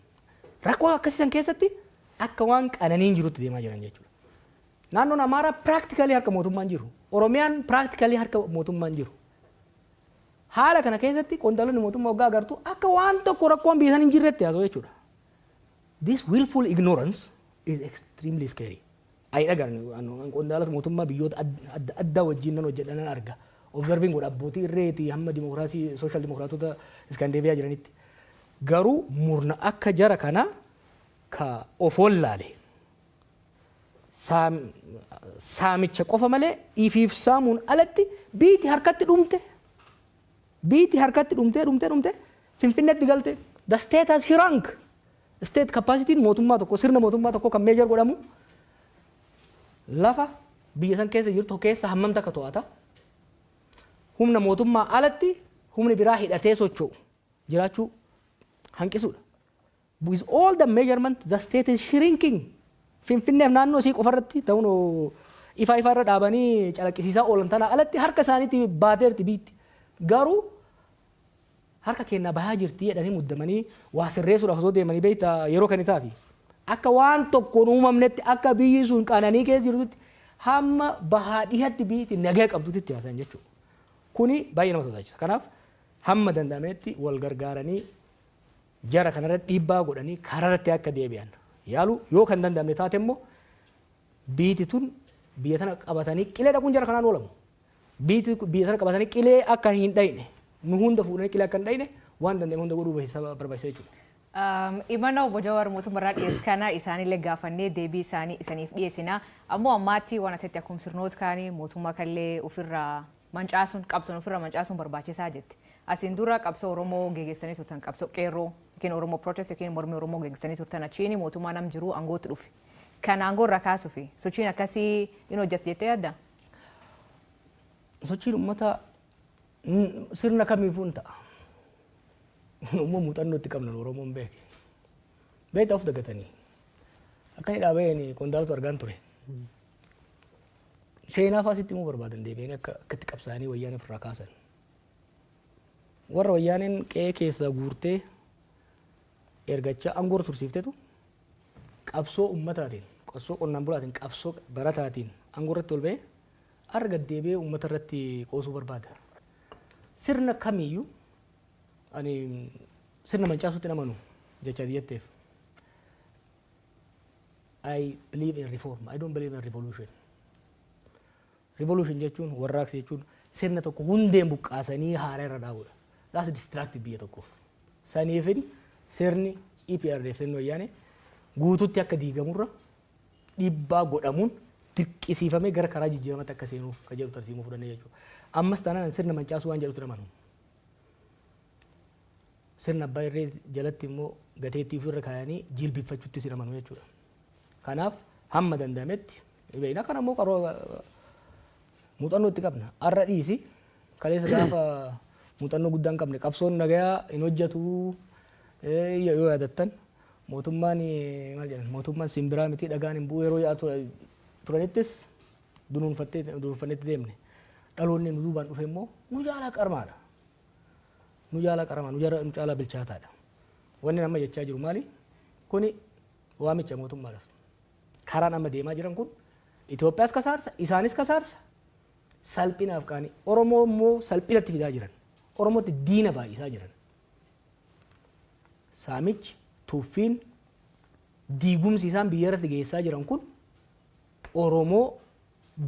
Speaker 3: Rakkoo akkasiisan keessatti akka waan qananiin jirutti deemaa jiran jechuudha. Naannoon Amaaraa practically harka mootummaan jiru. Oromiyaan practically harka mootummaan jiru. Haala kana keessatti qondaalonni mootummaa waggaa agartu akka waan tokko rakkoon biyya sana hin jirretti haasa'u jechuudha. This willful ignorance is extremely scary. Ani dhagaan qondaalota mootummaa biyyoota adda addaa wajjin nan hojjedha, nan arga. Observing godha abbootii irreetii hamma dimokiraasii social dimokiraatota Iskaandeeviyaa jiranitti. Garuu murna akka jara kanaa ka of wallaale saamicha qofa malee ifiif saamuun alatti biiti harkatti dhumte, biiti harkatti dhumtee dhumtee dhumte Finfinneetti galte. The state has shrunk. State capacity mootummaa tokko, sirna mootummaa tokko kan measure godhamu lafa biyya san keessa jirtu keessa hammam takka to'ata, humna mootummaa alatti humni biraa hidhatee socho'u jiraachuu hanqisuudha. With all the measurement, the state is shrinking. Finfinneef naannoo isii qofarratti ta'uun ifa ifa irra dhaabanii calaqqisiisaa oolan tana alatti harka isaaniitti baateerti biitti. Garuu harka kennaa bahaa jirti jedhanii muddamanii waa sirreessuudhaaf osoo deemanii, beektaa, yeroo kan itaafi. Akka waan tokkoon uumamnetti, akka biyyi sun qananii keessa jirtutti, hamma bahaa dhihatti biyyi nagaa qabdutti haasayan jechuudha. Kuni baay'ee nama sodaachisa. Kanaaf hamma danda'ametti wal gargaaranii jara kanarra dhiibbaa godhanii karaarratti akka deebi'an yaalu. Yoo kan danda'amne taate immoo biiti tun biyya tana qabatanii qilee dhaquun jara kanaan oolamu. Biiti biyya tana qabatanii qilee akka hin dhayne, nu hunda fuudhanii qilee akka hin dhayne waan danda'ame hunda godhuu barbaachisa jechuudha.
Speaker 1: Imana obbo Jawaar mootummaarraa dhiyeessu kana isaanillee gaafannee deebii isaanii isaniif dhiyeessina. Ammoo ammaatti waan asitti akkuma sirnoota kaanii mootummaa kallee ofirraa Mancaasuun qabsoon ofirra mancaasuun barbaachisaa jetti. Asiin dura qabsoo Oromoo geggeessanii turtan, qabsoo qeerroo yookiin Oromoo protest yookiin mormii Oromoo geggeessanii turtan, achiin mootummaa nam jiru aangootti dhufe. Kan aangoo irra kaasuu fi sochiin akkasii in hojjette jettee yaadda?
Speaker 3: Sochiin uummataa sirna kamiifuu hin ta'a. Immoo muuxannoo itti qabna Oromoon beeke. Beektaa of dagatanii. Akka inni dhaabeen qondaaltu argaan ture. Seenaa fa'aa sitti himuu barbaadan deebi'anii akka itti qabsaa'anii wayyaanee ofirraa kaasan. Warra wayyaaneen qe'ee keessaa guurtee ergachaa aangoo tursiiftetu qabsoo uummataatiin, qabsoo qonnaan bulaatiin, qabsoo barataatiin aangoo irratti ol ba'ee har'a gad deebi'ee uummata irratti qoosuu barbaada. Sirna kamiyyuu ani sirna mancaasuutti hin amanu jecha jetteef. I believe in reform. I don't believe in revolution. Revolution jechuun, warraaqsa jechuun, sirna tokko hundeen buqqaasanii haaraa irra dhaabuudha. That's destructive biyya tokkoof. Saniifin sirni EPRDF, sirni wayyaanee guututti akka diigamurra dhiibbaa godhamuun dirqisiifamee gara karaa jijjiiramatti akka seenuuf kan jedhu tarsiimuu fudhannee jechuudha. Ammas taanaan sirna mancaasuu waan jedhutti amanu. Sirna abbaa irree jalatti immoo gateettii ofirra kaayanii jilbifachuutti sin amanu jechuudha. Kanaaf hamma danda'ametti beekna, kana immoo qaroo muuxannoo itti qabna. Har'a dhiisi, kaleessa gaafa muuxannoo guddaa hin qabne qabsoon nagayaa hin hojjetu yoo yaadattan, mootummaan maal jedhan, mootummaan simbiraa miti dhagaan hin bu'u yeroo yaa'aa turanittis dunuunfattee dunuunfannetti deemne. Dhaloonni nu duubaan dhufe immoo nu caalaa qarmaadha. Nu caalaa qaramaa, nu caalaa bilchaataadha. Wanni amma jechaa jiru maali? Kuni waamicha mootummaadhaaf. Karaan amma deemaa jiran kun Itoophiyaas kasaarsa, isaanis kasaarsa. Salphinaaf qaanii. Oromoo immoo salphinatti fidaa jiran. Oromootti diina baay'isaa jiran. Saamichi, tuffiin, diigumsi isaan biyya irratti geessaa jiran kun Oromoo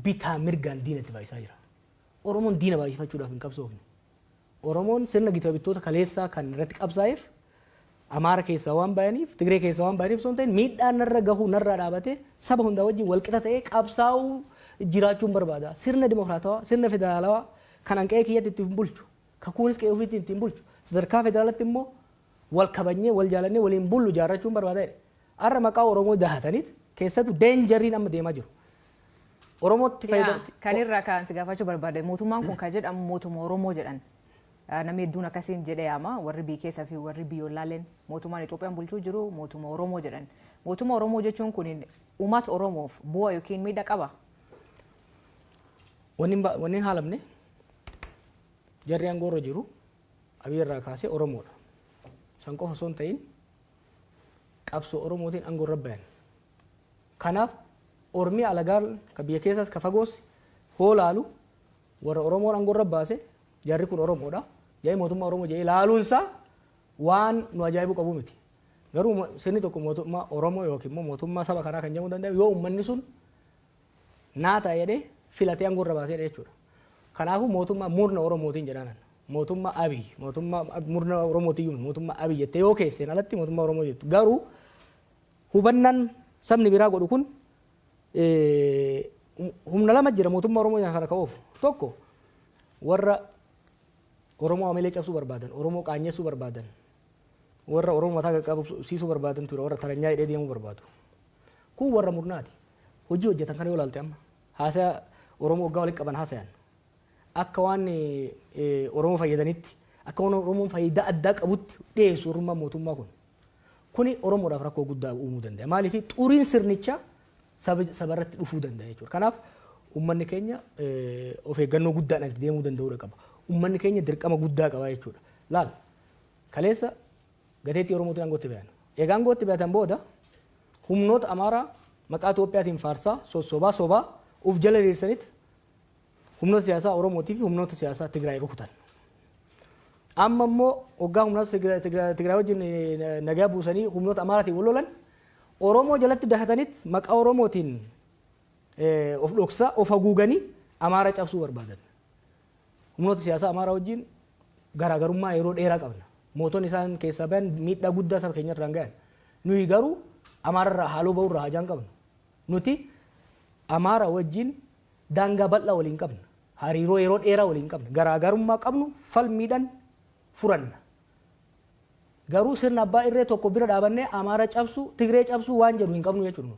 Speaker 3: bitaa mirgaan diinatti baay'isaa jira. Oromoon diina baay'ifachuudhaaf hin qabsoofne. Oromoon sirna gita bittoota kaleessaa kan irratti qabsaa'eef Amaara keessaa waan bayaniif, Tigree keessaa waan bayaniif osoo hin ta'in, miidhaan narra gahuu narraa dhaabatee saba hundaa wajjin walqixa ta'ee qabsaa'uu jiraachuun barbaada. Sirna dimokiraatawaa, sirna federaalawaa kan an qe'ee kiyyatti ittiin bulchu, kakuunis qe'ee ofiitti ittiin bulchu, sadarkaa federaalatti immoo wal kabajnee, wal jaalannee waliin bullu jaarrachuun barbaada jedhe. Har'a maqaa Oromoo dahataniit keessattuu dangeriin amma deemaa jiru. Oromootti fayyadamti.
Speaker 1: Kan irraa kan si gaafachuu barbaade, mootummaan kun kan jedhamu mootummaa Oromoo jedhan. Namni hedduun akkasiin jedhee yaama, warri biyya keessaa fi warri biyyoolaaleen mootummaan Itoophiyaan bulchuu jiru mootummaa Oromoo jedhan. Mootummaa Oromoo jechuun kun uummata Oromoof bu'aa yookiin miidhaa qaba?
Speaker 3: Wanni hin haalamne, jarri aangoo irra jiru Abiy irraa kaasee Oromoodha. San qofa osoo hin ta'in qabsoo Oromootiin aangoo irra bayan. Kanaaf Ormi alagaan ka biyya keessaas ka fagoos hoo laalu warra Oromoon aangoo irra baase, jarri kun Oromoodha. Jedhee mootummaa Oromoo jedhee laaluunsaa waan nu ajaa'ibuu qabu miti. Garuu sirni tokko mootummaa Oromoo yookiin immoo mootummaa saba kanaa kan jedhamuu danda'u yoo uummanni sun naa ta'a jedhee filatee aangoo irra baaseedha jechuudha. Kanaafuu mootummaa murna Oromootiin jedhanan. Mootummaa Abiy, mootummaa murna Oromootiyyuu mootummaa Abiy jettee yoo keesseen alatti mootummaa Oromoo jettu. Garuu hubannaan sabni biraa godhu kun humna lama jira mootummaa Oromoo kana ka'uuf. Tokko warra Oromoo amalee cabsuu barbaadan, Oromoo qaanyessuu barbaadan, warra Oromoo mataa qaqqabsiisuu barbaadan ture, warra taranyaa hidhee deemuu barbaadu. Kun warra murnaati. Hojii hojjetan kana yoo ilaalte, amma haasaya Oromoo waggaa walitti qaban haasayan akka waan Oromoo fayyadanitti, akka waan Oromoon faayidaa addaa qabutti dhiyeessu warrummaan mootummaa kun. Kuni Oromoodhaaf rakkoo guddaa uumuu danda'a. Maaliif? Xuriin sirnichaa saba irratti dhufuu danda'a jechuudha. Kanaaf uummanni keenya of eeggannoo guddaadhaan itti deemuu danda'uudha qaba. Uummanni keenya dirqama guddaa qaba jechuudha. Laal, kaleessa gateettii Oromootiin aangootti bayan. Egaa aangootti bayatan booda humnoota Amaaraa maqaa Itoophiyaatiin faarsaa sossobaa sobaa uf jala diriirsanitti humnoota siyaasaa Oromootii fi humnoota siyaasaa Tigraay rukutan. Amma immoo waggaa humnoota Tigraay wajjin nagaa buusanii humnoota Amaaraatiin wal lolan, Oromoo jalatti dahatanitti maqaa Oromootiin of dhoksaa of haguuganii Amaara cabsuu barbaadan. Humnoota siyaasaa Amaaraa wajjin garaagarummaa yeroo dheeraa qabna. Mootonni isaan keessaa bayan miidhaa guddaa saba keenya irraan gahan. Nuyi garuu Amaararraa haaloo bahurraa hajaan qabnu. Nuti Amaara wajjin daangaa bal'aa waliin qabna. Hariiroo yeroo dheeraa waliin qabna. Garaagarummaa qabnu falmiidhaan furanna. Garuu sirna abbaa irree tokko bira dhaabannee Amaara cabsuu, Tigree cabsuu waan jedhu hin qabnu jechuudha.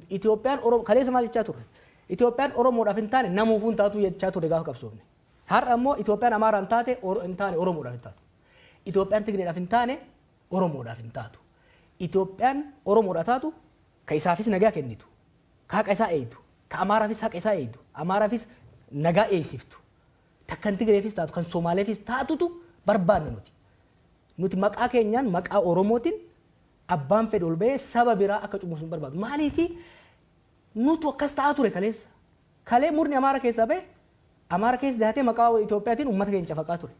Speaker 3: Itoophiyaan Oromoo kaleessa maal jechaa turre? Itoophiyaan Oromoodhaaf hin taane namuufuu hin taatu jechaa turre gaafa qabsoofne. Har'a immoo Itoophiyaan Amaaraan taate hin taane Oromoodhaaf hin taatu. Itoophiyaan Tigreedhaaf hin taane Oromoodhaaf hin taatu. Itoophiyaan Oromoodhaaf taatu ka isaafis nagaa kennitu, ka haqa isaa eegdu, ka Amaaraafis haqa isaa eegdu, Amaaraafis nagaa eegsiftu, kan Tigreefis taatu, kan Somaaleefis taatutu barbaanna nuti. Nuti maqaa keenyaan, maqaa Oromootiin abbaan fedhe ol bahee saba biraa akka cunqursu hin barbaadu. Maaliifi nutu akkas ta'aa ture kaleessa. Kalee murni Amaara keessaa bahe Amaara keessa dahatee maqaa Itoophiyaatiin uummata keenya cafaqaa ture.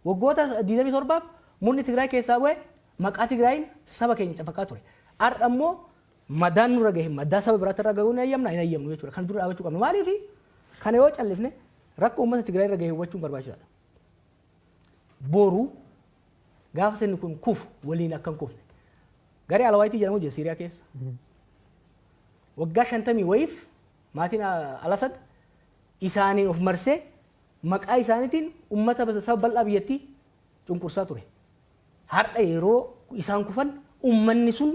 Speaker 3: Waggoota 27 murni Tigraay keessaa bahe maqaa Tigraayin saba keenya cafaqaa ture. Har'a immoo madaan nurra gahe madaa saba biraatti irra gahuu hin hayyamna, hin hayyamnu jechuudha. Kan dura dhaabachuu qabnu. Maaliifi kana yoo callifne rakkoo uummata Tigraay irra gahe hubachuun barbaachisaadha. Boru gaafa sirni kun kufu waliin akka hin kufne. Garee Alawaayitii jedhamu jira Siiriyaa keessa. Waggaa 50 wayiif maatiin Alasad isaaniin of marsee maqaa isaaniitiin uummata saba bal'aa biyyattii cunqursaa ture. Har'a yeroo isaan kufan uummanni sun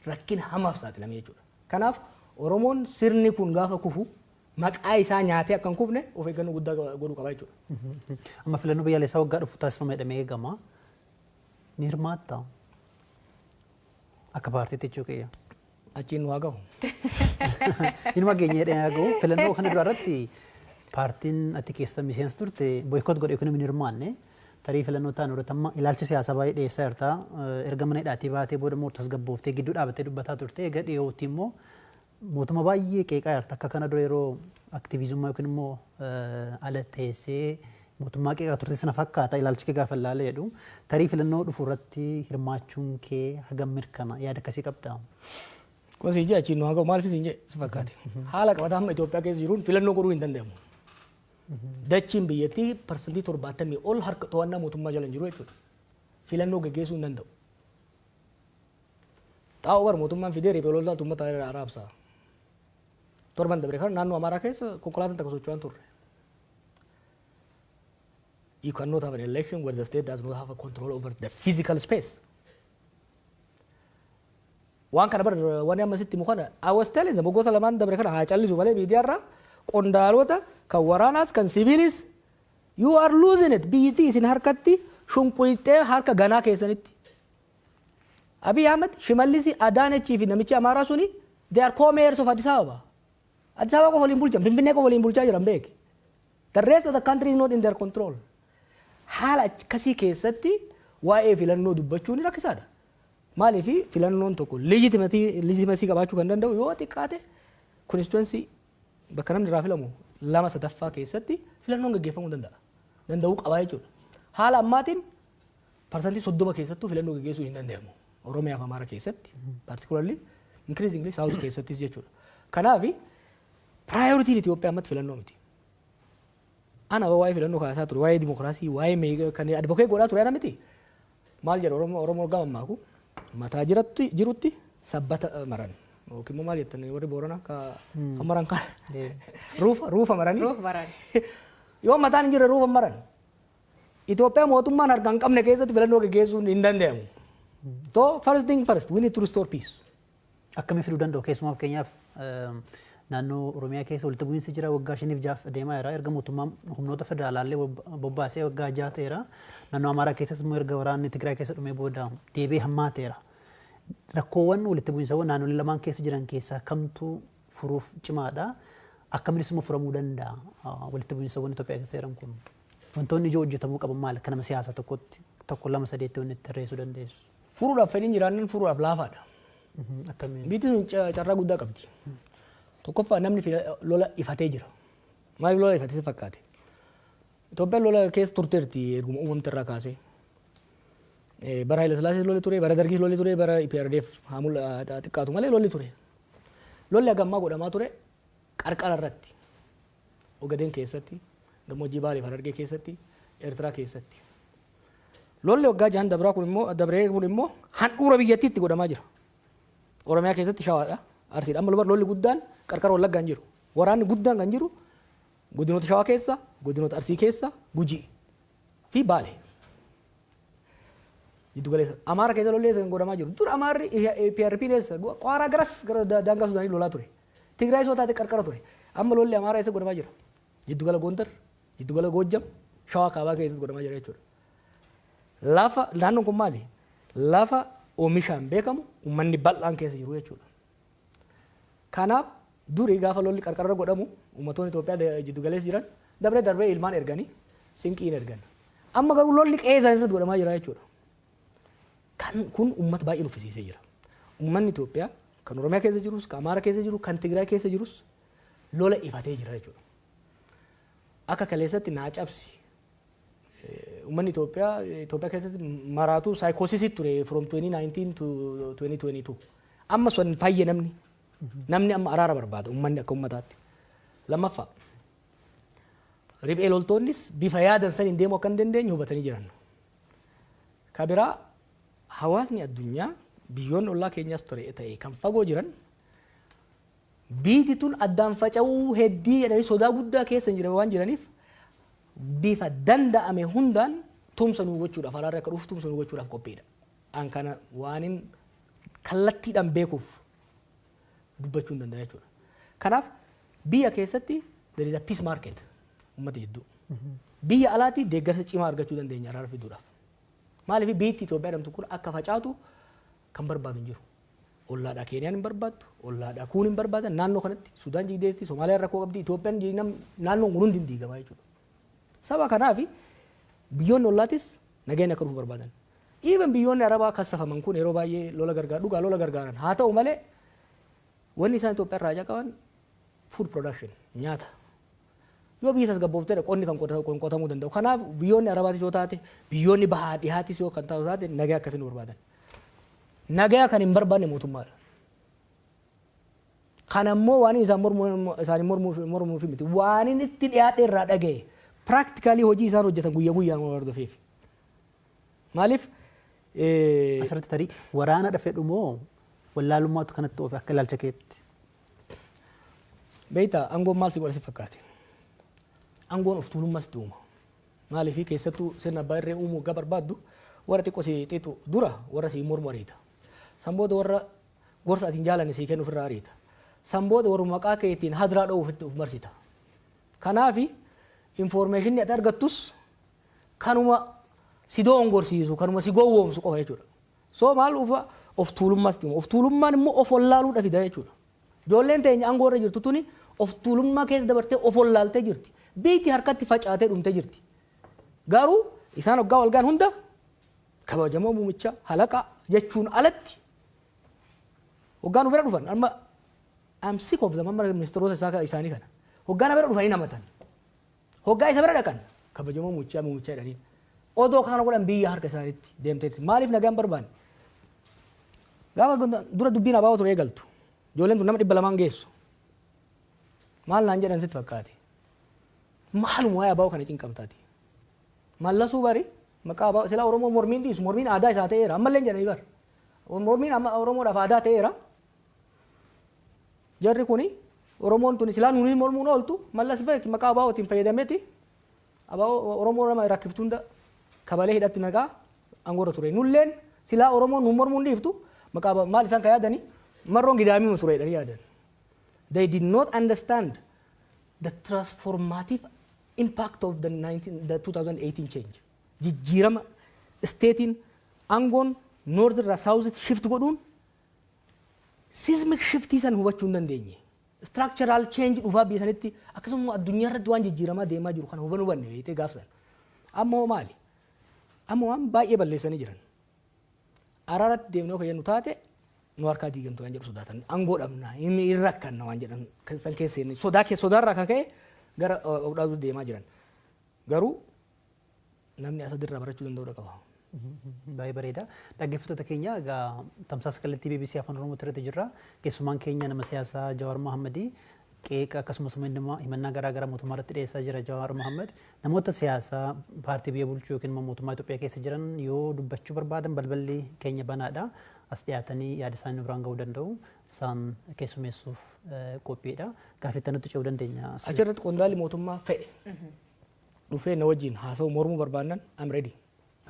Speaker 3: rakkina hamaaf saaxilame jechuudha. Kanaaf Oromoon sirni kun gaafa kufu maqaa isaa nyaatee akka hin kufne of eeggannoo guddaa godhuu qaba jechuudha.
Speaker 2: Amma filannoo biyyaalessaa waggaa dhufu taasifama jedhamee eegama. Ni hirmaattaa? Akka paartiitti jechuu kiyya.
Speaker 3: Achiin nu haa gahu.
Speaker 2: Inuma geenye jedhee haa gahu. Filannoo kana dura irratti paartiin ati keessa miseensa turte boycott godhe yookiin hin hirmaanne. Tarii filannoo ta'an irratti amma ilaalcha siyaasaa baay'ee dhiyeessaa jirta. Erga mana hidhaatii baatee booda immoo tasgabbooftee gidduu dhaabattee dubbataa turte. Egaa dhiyootti immoo mootummaa baay'ee qeeqaa jirta. Akka kana dura yeroo aktiivizummaa yookiin immoo ala teessee mootummaa qeeqaa turte sana fakkaata ilaalchi kee gaafa ilaalee jedhu. Tarii filannoo dhufu irratti hirmaachuun kee hagam mirkana, yaada akkasii qabdaa?
Speaker 3: Kun siin jee achiin nu haa gahu, maaliif siin jee si fakkaate? Haala qabataa amma Itoophiyaa keessa jiruun filannoo godhuu hin danda'amu. Dachiin biyyattii 70% ol harka to'annaa mootummaa jala hin jiru jechuudha. Filannoo gaggeessuu hin danda'u. Xaa'oo bar mootummaan fidee riphee loltoota uummata irraa raabsa. Torban dabre kana naannoo Amaaraa keessa konkolaataan takka socho'aa turre. You cannot have an election where the state does not have a control over the physical space. Waan kana bar wanni amma sitti himu kana I was telling them waggoota lamaan dabre kana haa callisu malee miidiyaarraa qondaalota kan waraanaas kan siviilis, you are losing it, biyyittii isin harkatti shunquyxee harka ganaa keessanitti. Abiy Ahmed, Shimallis, Adaanechii fi namichi Amaaraa suni, they are co-mayors of Addis Ababa. Addis Ababa qofa waliin bulchan, Finfinnee qofa waliin bulchaa jiran beeki. The rest of the country is not in their control. Haala akkasii keessatti waa'ee filannoo dubbachuun rakkisaadha. Maaliif filannoon tokko legitimacy qabaachuu kan danda'u yoo xiqqaate constituency bakka namni irraa filamu 2/3 keessatti filannoon gaggeeffamuu danda'a. Danda'uu qabaa jechuudha. Haala ammaatiin 30% keessattuu filannoo gaggeessuu hin danda'amu. Oromiyaa fi Amaara keessatti particularly, increasingly South keessattis jechuudha. Kanaaf priorityn Itoophiyaa ammatti filannoo miti. Ana waa'ee filannoo kaasaa ture, waa'ee dimokiraasii, waa'ee kan advocate godhaa ture ana miti. Maal jedha Oromoo, Oromoo gama ammaaku mataa jiratti jirutti sabbata maran. Yookiin immoo maal jettan warri Booranaa ka maran kan ruufa maranii.
Speaker 1: Ruufa maran.
Speaker 3: Yoo mataan hin jirre ruufa maran. Itoophiyaa mootummaan harka hin qabne keessatti filannoo gaggeessuun hin danda'amu. So first thing first, we need to restore peace.
Speaker 2: Akkamii fiduu danda'u? Keessumaa fakkeenyaaf naannoo Oromiyaa keessa walitti bu'iinsi jira, waggaa 5 6 deemaa jira. Erga mootummaan humnoota federaalaallee bobbaasee waggaa 6 ta'eera. Naannoo Amaaraa keessas immoo erga waraanni Tigraay keessa dhumee booda deebi'ee hammaateera. Rakkoowwan walitti bu'iinsawwan naannolee lamaan keessa jiran keessaa kamtu furuuf cimaadha? Akkaminis immoo furamuu danda'a walitti bu'iinsawwan Itoophiyaa keessa jiran kun? Wantoonni ijoo hojjetamuu qaban maali? Akka nama siyaasaa tokkotti tokko, lama, sadeetti wanni itti tarreessuu dandeessu.
Speaker 3: Furuudhaaf fedhiin jiraannan furuudhaaf laafaadha.
Speaker 2: Akkamiin?
Speaker 3: Biyyi sun carraa guddaa qabdi. Tokkoffaa namni lola ifatee jira. Maaliif lola ifatee si fakkaate? Itoophiyaan lola keessa turteerti erguma uumamte irraa kaasee. Bara Haile Sillaasee lolli ture, bara Dargis lolli ture, bara EPRDF haa xiqqaatu malee lolli ture. Lolli hagammaa godhamaa ture qarqara irratti. Ogadeen keessatti, gammoojjii Baalee fi Harargee keessatti, Eertiraa keessatti. Lolli waggaa 6 dabraa kun immoo dabree kun immoo handhuura biyyattiitti godhamaa jira. Oromiyaa keessatti Shawaadha, Arsiidha. Amma lolli guddaan qarqara Wallaggaa hin jiru. Waraanni guddaan kan jiru Godinoota Shawaa keessa, godinoota Arsii keessa, Gujii fi Baale. Jiddu galeessa. Amaara keessa lolli eessa kan godhamaa jiru? Dur Amaarri PRP eessa? Qaaraa garas gara daangaa Sudaanii lolaa ture. Tigraay soo taate qarqara ture. Amma lolli Amaaraa eessa godhamaa jira? Jiddu gala Gondar, jiddu gala Goojjam, Shawaa kaabaa keessatti godhamaa jira jechuudha. Lafa naannoon kun maali? Lafa oomishaan beekamu, uummanni bal'aan keessa jiru jechuudha. Kanaaf durii gaafa lolli qarqarra godhamu, uummattoonni Itoophiyaa jiddu galeessa jiran dabree darbee ilmaan erganii sinqiin ergan. Amma garuu lolli qe'ee isaanii irratti godhamaa jira jechuudha. Kan kun uummata baay'ee nuffisiisee jira. Uummanni Itoophiyaa kan Oromiyaa keessa jirus, kan Amaara keessa jiru, kan Tigraay keessa jirus lola ifatee jira jechuudha. Akka kaleessatti naa cabsi. Uummanni Itoophiyaa Itoophiyaa keessatti maraatu psychosis ture from 2019 to 2022. Amma sun fayye namni. Namni amma araara barbaada, uummanni akka uummataatti. Lammaffaa, riphee loltoonnis bifa yaadan saniin deemuu akka hin dandeenye hubatanii jiran. Ka biraa, hawaasni addunyaa, biyyoonni ollaa keenyaas ture ta'e kan fagoo jiran, biiti tun addaan faca'uu heddii jedhanii sodaa guddaa keessa hin jiran waan jiraniif, bifa danda'ame hundaan tumsa nuu gochuudhaaf, araarri akka dhufu tumsa nuu gochuudhaaf qophiidha. An kana waanin kallattiidhaan beekuuf dubbachuu hin danda'a jechuudha. Kanaaf biyya keessatti there is a peace market uummata jidduu. Biyya alaatti deeggarsa cimaa argachuu dandeenya araara fiduudhaaf. Maaliif? Biyyi Itoophiyaa jedhamtu kun akka facaatu kan barbaadu hin jiru. Ollaadhaa Keeniyaan hin barbaaddu, ollaadhaa kuun hin barbaadan, naannoo kanatti Sudaan jigdeetti, Somaaliyaan rakkoo qabdi, Itoophiyaan, naannoon kun hundi hin diigamaa jechuudha. Saba kanaaf biyyoonni ollaatis nageenya akka dhufu barbaadan. Even biyyoonni Arabaa kassafaman kun yeroo baay'ee lola gargaaru, dhugaa lola gargaaran. Haa ta'u malee, wanni isaan Itoophiyaa irraa haja qaban food production, nyaata. Yoo biyyi tasgabboofteedha qonni kan qotamuu danda'u. Kanaaf biyyoonni Arabaatis yoo taate, biyyoonni bahaa dhihaatis yoo kan taatu taate, nagaa akka finu barbaadan. Nagaa kan hin barbaanne mootummaadha. Kan ammoo waan isaan mormuu isaanii mormuuf miti. Waan inni itti dhiyaadhe irraa dhagaye, practically hojii isaan hojjetan guyyaa guyyaan waan hordofeef. Maaliif?
Speaker 2: Asirratti tarii waraana fedhu moo wallaalummaatu kanatti oofe akka ilaalcha keetti?
Speaker 3: Beektaa, aangoon maal si godha si fakkaate? Aangoon of tuulummaas itti uuma. Maaliif? Keessattuu sirna abbaa irree uumuu waggaa barbaaddu, warra xiqqoo si xiixu dura warra si mormu ariita. San booda warra gorsa ati hin jaalanne sii kennu ofirraa ariita. San booda warra maqaa keetiin hadiraa dha'uuf itti of marsita. Kanaafi informationni ati argattus kanuma si doongorsiisu, kanuma si gowwoomsu qofa jechuudha. So maal ufa, of tuulummaas itti uuma. Of tuulummaan immoo of wallaaluudha fida jechuudha. Ijoolleen teenya aangoo irra jirtu tuni of tuulummaa keessa dabartee of wallaaltee jirti. Biyyi harkatti facaatee dhumtee jirti. Garuu isaan hoggaa wal gaan hunda kabajamoo muumicha halaqa jechuun alatti hoggaa nu bira dhufan, amma I'm sick of them, amma ministeerota isaa isaanii kana hoggaa na bira dhufanii namatan, hoggaa isa bira dhaqan kabajamoo muumichaa muumichaa jedhanii, odoo kana godhan biyya harka isaaniitti deemteetti. Maaliif nagaan barbaanne? Gaafa dura dubbiin abaa'oo ture eegaltu, ijoolleen tun nama 200 geessu. Maal naan jedhan sitti fakkaate? Maaluma waa'ee abaa'oo kana cinqamtaati? Mallasuu bari maqaa abaa'oo silaa Oromoo mormiin dhiisu, mormiin aadaa isaa ta'eera ammallee jedhanii bar. Mormiin amma Oromoodhaaf aadaa ta'eera. Jarri kuni, Oromoon tuni silaa nuuni mormuun ooltu, Mallas beek maqaa abaa'ootiin fayyadameeti abaa'oo Oromoo nama rakkiftu hunda kabalee hidhatti naqaa aangoorra ture. Nulleen silaa Oromoon nu mormuun dhiiftu maqaa maal isaan kan yaadanii marroon gidaamii ture jedhanii yaadan. They did not understand the transformative impact of the 2018 change. Jijjiirama stateiin aangoon north irraa south shift godhuun seismic shiftii san hubachuu hin dandeenye. Structural change dhufaa biyya sanitti, akkasuma addunyaa irratti waan jijjiiramaa deemaa jiru kana hubanuu hubanne beektee gaafsan. Amma hoo maali? Amma waan baay'ee balleessanii jiran. Araaratti deemnee kan jennu taate nu harkaa diigamtu waan jedhu sodaatan. Aangoo dhabna, hin rakkanna waan jedhan san keessa sodaa sodaarraa kan ka'e gara of dhaabuu deemaa jiran. Garuu namni asadirraa barachuu danda'uu qaba.
Speaker 2: Baay'ee bareeda. Dhaggeeffattoota keenya, egaa tamsaasa kallattii BBC Afaan Oromoo irratti jirra. Keessumaan keenya nama siyaasaa Jawaar Mohammadii. Qeeqa akkasumas himannaa garaa garaa mootummaa irratti dhiyeessaa jira Jawaar Mohammad. Namoota siyaasaa paartii biyya bulchuu yookiin immoo mootummaa Itoophiyaa keessa jiran yoo dubbachuu barbaadan balballi keenya banaadha. As dhiyaatanii yaada isaanii nu biraan ga'uu danda'u. Isaan keessummeessuuf qophiidha. Gaaffii nutti ce'uu dandeenya.
Speaker 3: Achirratti qondaalli mootummaa fedhe dhufee na wajjin haasa'u mormuu barbaannan, I'm ready.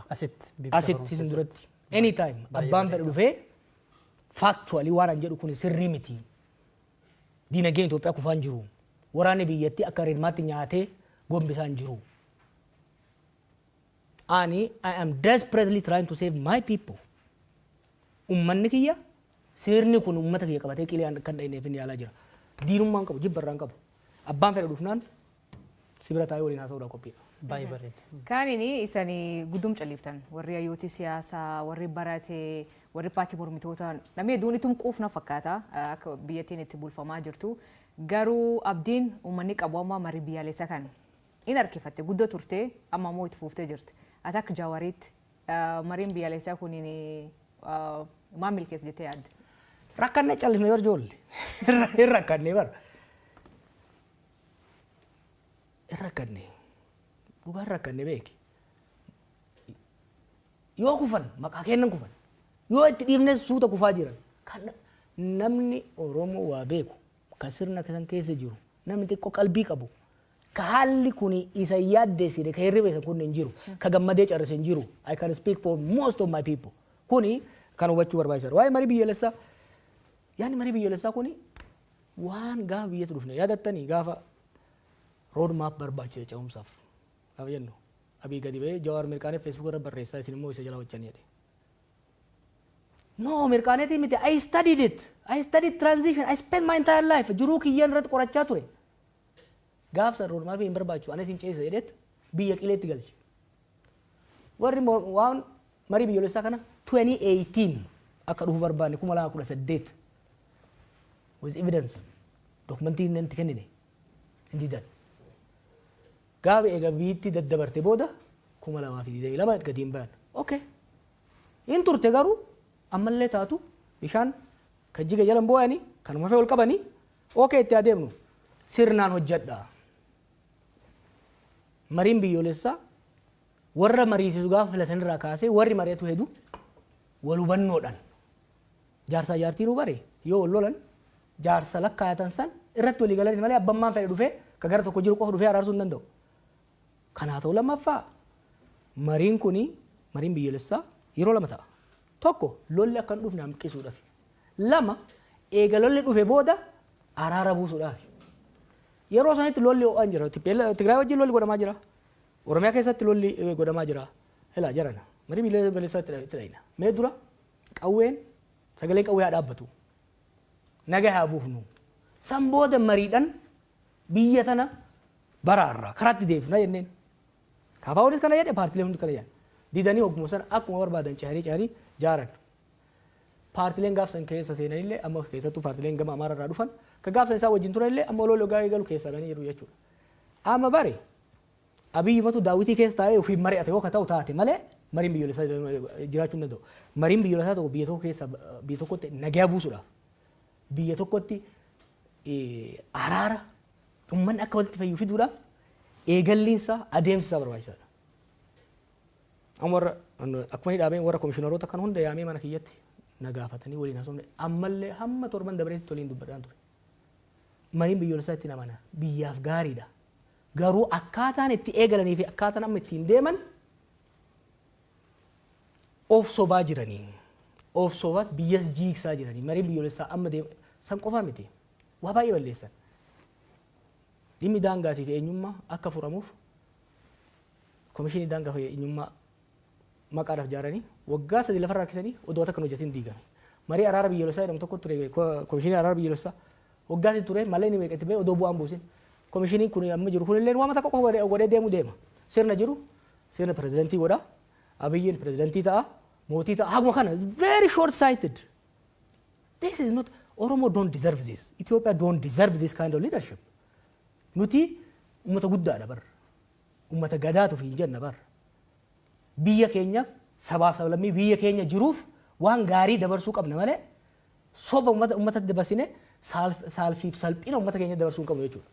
Speaker 2: Asitti.
Speaker 3: Asitti isin duratti. Anytime abbaan fedhe dhufee factually waan an jedhu kun sirrii miti. Diinagdeen Itoophiyaa kufaan jiru. Waraanni biyyattii akka rirmaatti nyaatee gombisaan jiru. Ani I am desperately trying to save my people. Ummanni kiyya, sirni kun ummata kiyya qabatee qilee kan dhahineef inni yaalaa jira. Diinummaan qabu, jibba irraan qabu. Abbaan fedhe dhufnaan sibira taa'ee waliin haasa'uudhaan qophiidha.
Speaker 2: Baay'ee bareeda.
Speaker 1: Kaanini isanii guddum calliftan, warri hayyooti siyaasaa, warri barate, warri paartii mormitoota, namni hedduun itum quufna fakkaata akka biyyattiin itti bulfamaa jirtu. Garuu abdiin uummanni qabu amma marii biyyaalessaa kan in harkifatte guddoo turte, amma immoo itti fuuftee jirti. Ati akka Jawaariitti mariin biyyaalessaa kuniin maal milkeessa jettee yaadde?
Speaker 3: Rakkannee callisne bar ijoollee. Hin rakkannee bar. Hin rakkannee. Dhugaan rakkannee beeki. Yoo kufan maqaa kennan kufan. Yoo itti dhiifne suuta kufaa jiran. Kan namni Oromoo waa beeku, kan sirna kan keessa jiru, namni xiqqoo qalbii qabu, ka haalli kun isa yaaddeessine, ka hirriba isa kun hin jiru, ka gammadee carrise hin jiru. I can speak for most of my people. Kuni kan hubachuu barbaachisaadha. Waa'ee marii biyyoolessaa, yaadni marii biyyoolessaa kuni waan gaafa biyyatti dhufne yaadattanii, gaafa road map barbaachisa ce'umsaaf gaafa jennu, Abii gadi ba'ee Jawaar mirqaanee Facebook irra barreessaa, isin immoo isa jala hojjanii jedhe. No, mirqaaneetii miti. I studied it. I studied transition. I spent my entire life. Jiruu kiyyaan irratti qorachaa ture. Gaafsa road map hin barbaachisu, anis hin ceesisa jedheet biyya qileetti galche. Warri waan marii biyyoolessaa kana 2018 akka dhufu barbaanne, 2018, with evidence, dokumentii inni itti kennine hin didan. Gaafa eega biitti daddabarte booda 2022 gadi hin bayan. Okay. Hin turte, garuu ammallee taatu bishaan kan jiga jalan boo'anii kanuma fee ol qabanii, okay, itti adeemnu sirnaan hojjedha. Mariin biyyoolessaa warra mariisisu gaafa filatan irraa kaasee warri mari'atu hedu wal hubannoodhaan, jaarsaa jaartiin bare yoo wal lolan jaarsa lakkaayatan san irratti walii galanii malee abbammaan fedhe dhufee ka gara tokko jiru qofa dhufee araarsuu hin danda'u. Kanaa ta'u, lammaffaa, mariin kuni, mariin biyyoolessaa yeroo lama ta'a. Tokko, lolli akka hin dhufne hanqisuudhaaf. Lama, eega lolli dhufe booda araara buusuudhaaf. Yeroo sanitti lolli ho'aan jira. Tigraay wajjin lolli godhamaa jira. Oromiyaa keessatti lolli godhamaa jira. Ilaa jarana. Marii biyyoolessaa itti dhayina. Mee dura qawween, sagaleen qawwee haa dhaabbatu. Naga haa buufnu. San booda mariidhaan biyya tana baraarra karaatti deebifna jenneen. KFOnis kana jedhe, paartileen hundi kana jedhan. Didanii hogguma sana akkuma barbaadan cehanii cehanii jaaran. Paartileen gaafsan keessa seenanillee, amma keessattuu paartileen gama Amaara irraa dhufan ka gaafsan isaa wajjin turanillee, amma oloo gaarii galu keessaa ganii jiru jechuudha. Amma bare Abiyyi matu daawwitii keessa taa'ee ofiin mari'ate yoo ka ta'u taate malee mariin biyyoolessaa jiraachuu hin danda'u. Mariin biyyoolessaa tokko biyya tokko keessa, biyya tokkotti nagaa buusuudhaaf, biyya tokkotti araara, uummanni akka walitti fayyu fiduudhaaf eegalliinsaa, adeemsi isaa barbaachisaadha. Amma warra akkuma inni dhaabeen warra komishiinaroota kan hunda yaamee mana kiyyatti na gaafatanii waliin haasofne, ammallee hamma torban dabareetti waliin dubbadhaan ture. Mariin biyyoolessaa itti amana, biyyaaf gaariidha. Garuu akkaataan itti eegalanii fi akkaataan amma ittiin deeman of sobaa jiranii. Of sobaas biyyas jiigsaa jiranii. Mariin biyyoolessaa amma deema san qofaa miti. Waa baay'ee balleessan. Dhimmi daangaatii fi eenyummaa akka furamuuf komishinii daangaa fi eenyummaa maqaadhaaf ijaaranii waggaa 3 lafarraa harkisanii odoo takka hin hojjetin diigame. Marii araara biyyoolessaa jedhamu tokko ture, komishinii araara biyyoolessaa waggaa 3 ture malee inni meeqa itti ba'e odoo bu'aan buusin. Komishiniin kun amma jiru kunillee waan takka qofa godhee deemu deema. Sirna jiru sirna pirezidantii godha. Abiyyiin pirezidantii ta'a. Mootii ta'a. Haguma kana very short sighted. This is not, Oromo don't deserve this. Ethiopia don't deserve this kind of leadership. Nuti uummata guddaadha bar. Uummata gadaatuuf hin jenna bar. Biyya keenyaaf, sabaaf sablammii biyya keenya jiruuf waan gaarii dabarsuu qabna malee soba uummata uummatatti dabarsine saalfiif salphina uummata keenya dabarsuu hin qabnu jechuudha.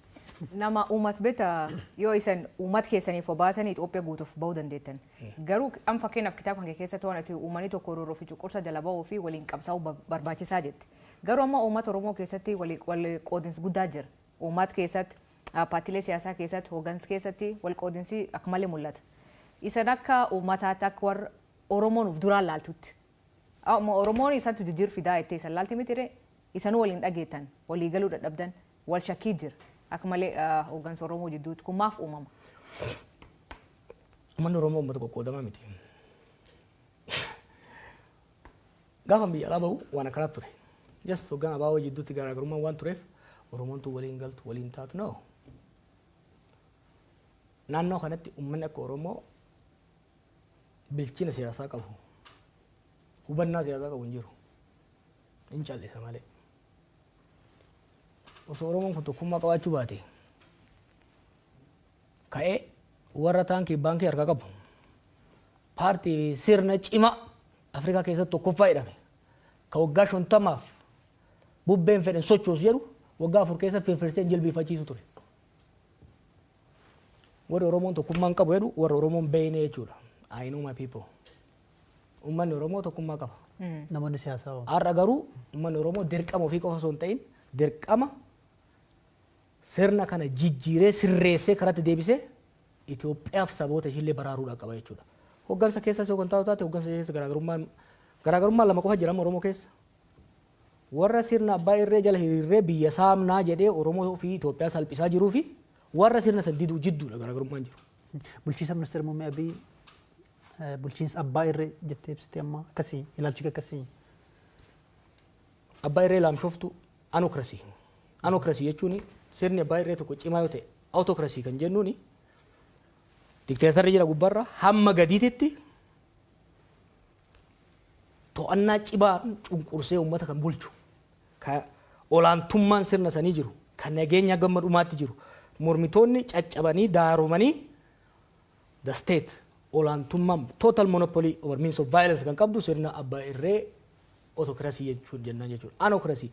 Speaker 1: Nama uummata beekta yoo isan uummata keessaniif obaatanii Itoophiyaa guutuuf bahuu dandeettan. Garuu amma fakkeenyaaf kitaaba kan keessatti waan ati uummanni tokko roorroo fi cunqursa jala bahuu fi waliin qabsaa'uu barbaachisaa jetti. Garuu amma uummata Oromoo keessatti wal qoodinsi guddaa jira. Uummata keessatti, paartiilee siyaasaa keessatti, hooggansa keessatti wal qoodinsi akka malee mul'ata. Isan akka uummataatti akka warra Oromoon of duraan laaltutti. Amma Oromoon isantu jijjiir fidaa jettee isan laalti miti ree isanuu waliin dhageettan, walii galuu dadhabdan, wal shakkii jira. Akka malee hooggansa Oromoo jidduutti kun maaf uumama?
Speaker 3: Uummanni Oromoo uummata qoqqoodamaa miti. Gaafa biyya alaa bahu waan akkanaa ture. Just hoggaan abaaboo jidduutti garaagarummaan waan tureef Oromoon tun waliin galtu, waliin taatu no. Naannoo kanatti uummanni akka Oromoo bilchina siyaasaa qabu, hubannaa siyaasaa qabu hin jiru. Hin callisa malee. Osoo Oromoon kun tokkummaa qabaachuu baate ka'ee warra taankii baankii harkaa qabu, paartii sirna cimaa Afrikaa keessatti tokkoffaa jedhame, ka waggaa 50f bubbeen fedhan sochoosu jedhu, waggaa 4 keessa firfirsee jilbiifachiisu ture. Warri Oromoon tokkummaa hin qabu jedhu warra Oromoon beeyne jechuudha. I know my people. Uummanni Oromoo tokkummaa qaba.
Speaker 2: Namoonni siyaasaa hoo?
Speaker 3: Har'a garuu uummanni Oromoo dirqama ofii qofa osoo hin ta'in dirqama sirna kana jijjiiree, sirreessee, karatti deebisee Itoophiyaaf saboota ishiillee baraaruudhaan qaba jechuudha. Hoggansa keessas yoo kan taatu taate, hoggansa keessa garaagarummaan lama qofa jira Oromoo keessa. Warra sirna abbaa irree jala hiriirree biyya saamnaa jedhee Oromoo fi Itoophiyaa salphisaa jiruu fi warra sirna san diduu jidduudha garaagarummaan jiru.
Speaker 2: Bulchiinsa ministeera muummee Abiy bulchiinsa abbaa irree jettee ibsite, amma akkasii ilaalchi akkasii.
Speaker 3: Abbaa irree laamshoftu, anocracy. Anocracy jechuun sirni abbaa irree tokko cimaa yoo ta'e, autocracy kan jennuuni dikteetarri jira gubbaarra hamma gadiititti to'annaa cimaa cunqursee uummata kan bulchu, ka olaantummaan sirna sanii jiru, kan nageenya gamma dhumaatti jiru, mormitoonni caccabanii daaromanii, the state olaantummaan total monopoly over means of violence kan qabdu sirna abbaa irree autocracy jechuun jennaan jechuudha. Anocracy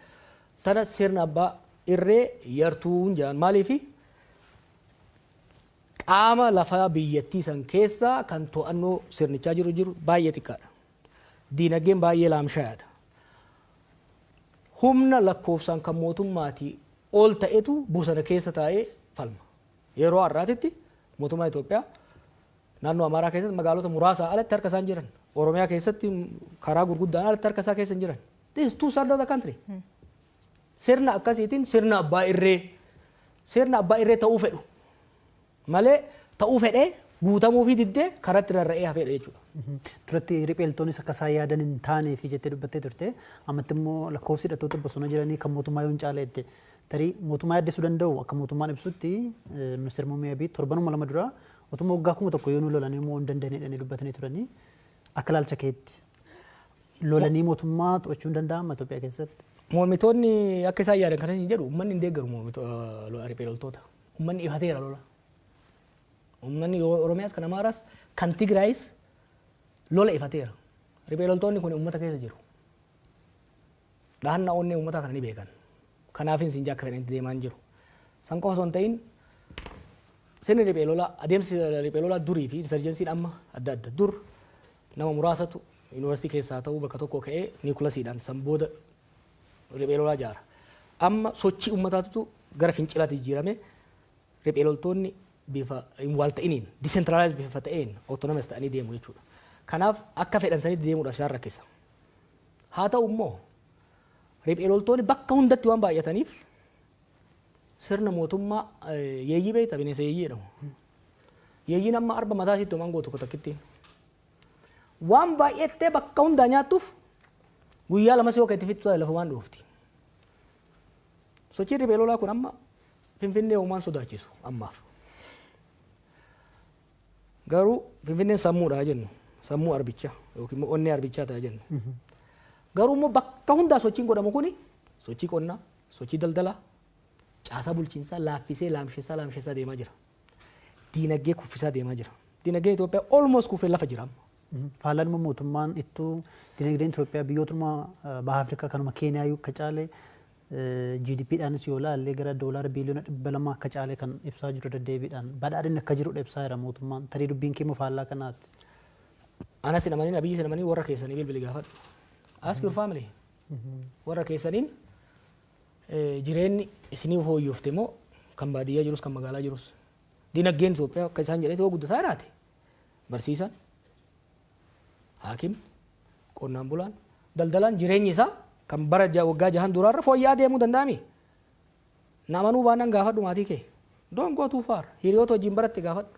Speaker 3: tana sirna abbaa irree yartuun jedhan. Maaliifi? Qaama lafaa biyyattii san keessa kan to'annoo sirnichaa jiru baay'ee xiqqaadha. Diinagdeen baay'ee laamshayaadha. Humna lakkoofsaan kan mootummaatii ol ta'etu bosona keessa taa'ee falma. Yeroo har'aatitti mootummaa Itoophiyaa naannoo Amaaraa keessatti magaalota muraasa alatti harka isaan jiran. Oromiyaa keessatti karaa gurguddaan alatti harka isaa keessa hin jiran. This is two third of the country. Sirna akkasiitiin sirna abbaa irree ta'uu fedhu malee ta'uu fedhee guutamuu fi diddee karatti rarra'ee hafeedha jechuudha.
Speaker 2: Duratti ripheeltoonis akka isaan yaadan hin taane fi jettee dubbattee turte. Ammatti immoo lakkoofsi hidhattoota bosona jiranii kan mootummaa yoo hin caale jette. Tarii mootummaa yaaddessuu danda'u. Akka mootummaan ibsutti, ministeerri muummee Abiy torbanuma 2 dura otuma waggaa 1000 yoo nu lolanii immoo hin dandeenye jedhanii dubbatanii turanii. Akka ilaalcha keetti lolanii mootummaa to'achuu hin danda'ama Itoophiyaa keessatti?
Speaker 3: Mormitoonni akka isaan yaadan kana hin jedhu. Uummanni hin deeggaru mormitoota, riphee loltoota. Uummanni ifateera lola. Uummanni Oromiyaas, kan Amaaraas, kan Tigraayis lola ifateera. Riphee loltoonni kun uummata keessa jiru. Dhahannaa onnee uummataa kana ni beekan. Kanaafin siin akka fedhanitti deemaa hin jiru. San qofa osoo hin ta'in, sirni riphee lolaa, adeemsi riphee lolaa durii fi insurgencyn amma adda adda. Dur nama muraasatu yuunivarsiitii keessaa ta'uu bakka tokko ka'ee nucleusiidhaan san booda riphee lolaa ijaara. Amma sochii uummataatu gara fincilaatti jijjiirame, riphee loltoonni bifa hin wal ta'iniin, decentralized bifa ta'een, autonomous ta'anii deemu jechuudha. Kanaaf akka fedhan sanitti deemuudhaaf isaan rakkisa. Haa ta'u immoo riphee loltoonni bakka hundatti waan baay'ataniif sirna mootummaa yeeyyii beekta, bineensa yeeyyii jedhamu. Yeeyyiin amma arba mataa isiitti homaan gootu takkitti. Waan baay'attee bakka hundaa nyaattuuf guyyaa lamas yoo itti fixxu taate lafa waan dhoofti. Sochiin riphee lolaa kun amma Finfinnee uumaan sodaachisu ammaaf. Garuu Finfinneen sammuudha jennu, sammuu arbichaa yookiin immoo onnee arbichaa ta'a jennu. Garuu immoo bakka hundaa sochiin godhamu kuni sochii qonnaa, sochii daldalaa, caasaa bulchiinsaa laaffisee, laamsheessaa laamsheessaa deemaa jira. Diinagdee kuffisaa deemaa jira. Diinagdeen Itoophiyaa almost kufee lafa jira amma.
Speaker 2: Faallaan immoo mootummaan ittuu dinagdeen Itoophiyaa biyyootuma baha Afrikaa kanuma Keeniyaa akka caale GDP dhaanis yoo ilaalle gara doolaara biiliyoona 200 akka caale kan ibsaa jiru deddeebiidhaan badhaadhinni akka jirudha ibsaa jira mootummaan. Tarii dubbiin kee immoo faallaa kanaati.
Speaker 3: Anas hin amanin, Abiyyi hin amanin, warra keessanii bilbili gaafadhu. Ask your family. Warra keessaniin jireenyi isinii fooyyofte moo kan baadiyyaa jirus kan magaalaa jirus. Dinagdeen Itoophiyaa akka isaan jedhetti yoo guddataa jiraate barsiisaan, haakim, qonnaan bulaan, daldalaan jireenyi isaa kan bara waggaa 6 duraarra fooyya'aa deemuu danda'ami. Na amanuu baannaan gaafadhu maatii kee. Don't go too far. Hiriyoota wajjin baratte gaafadhu.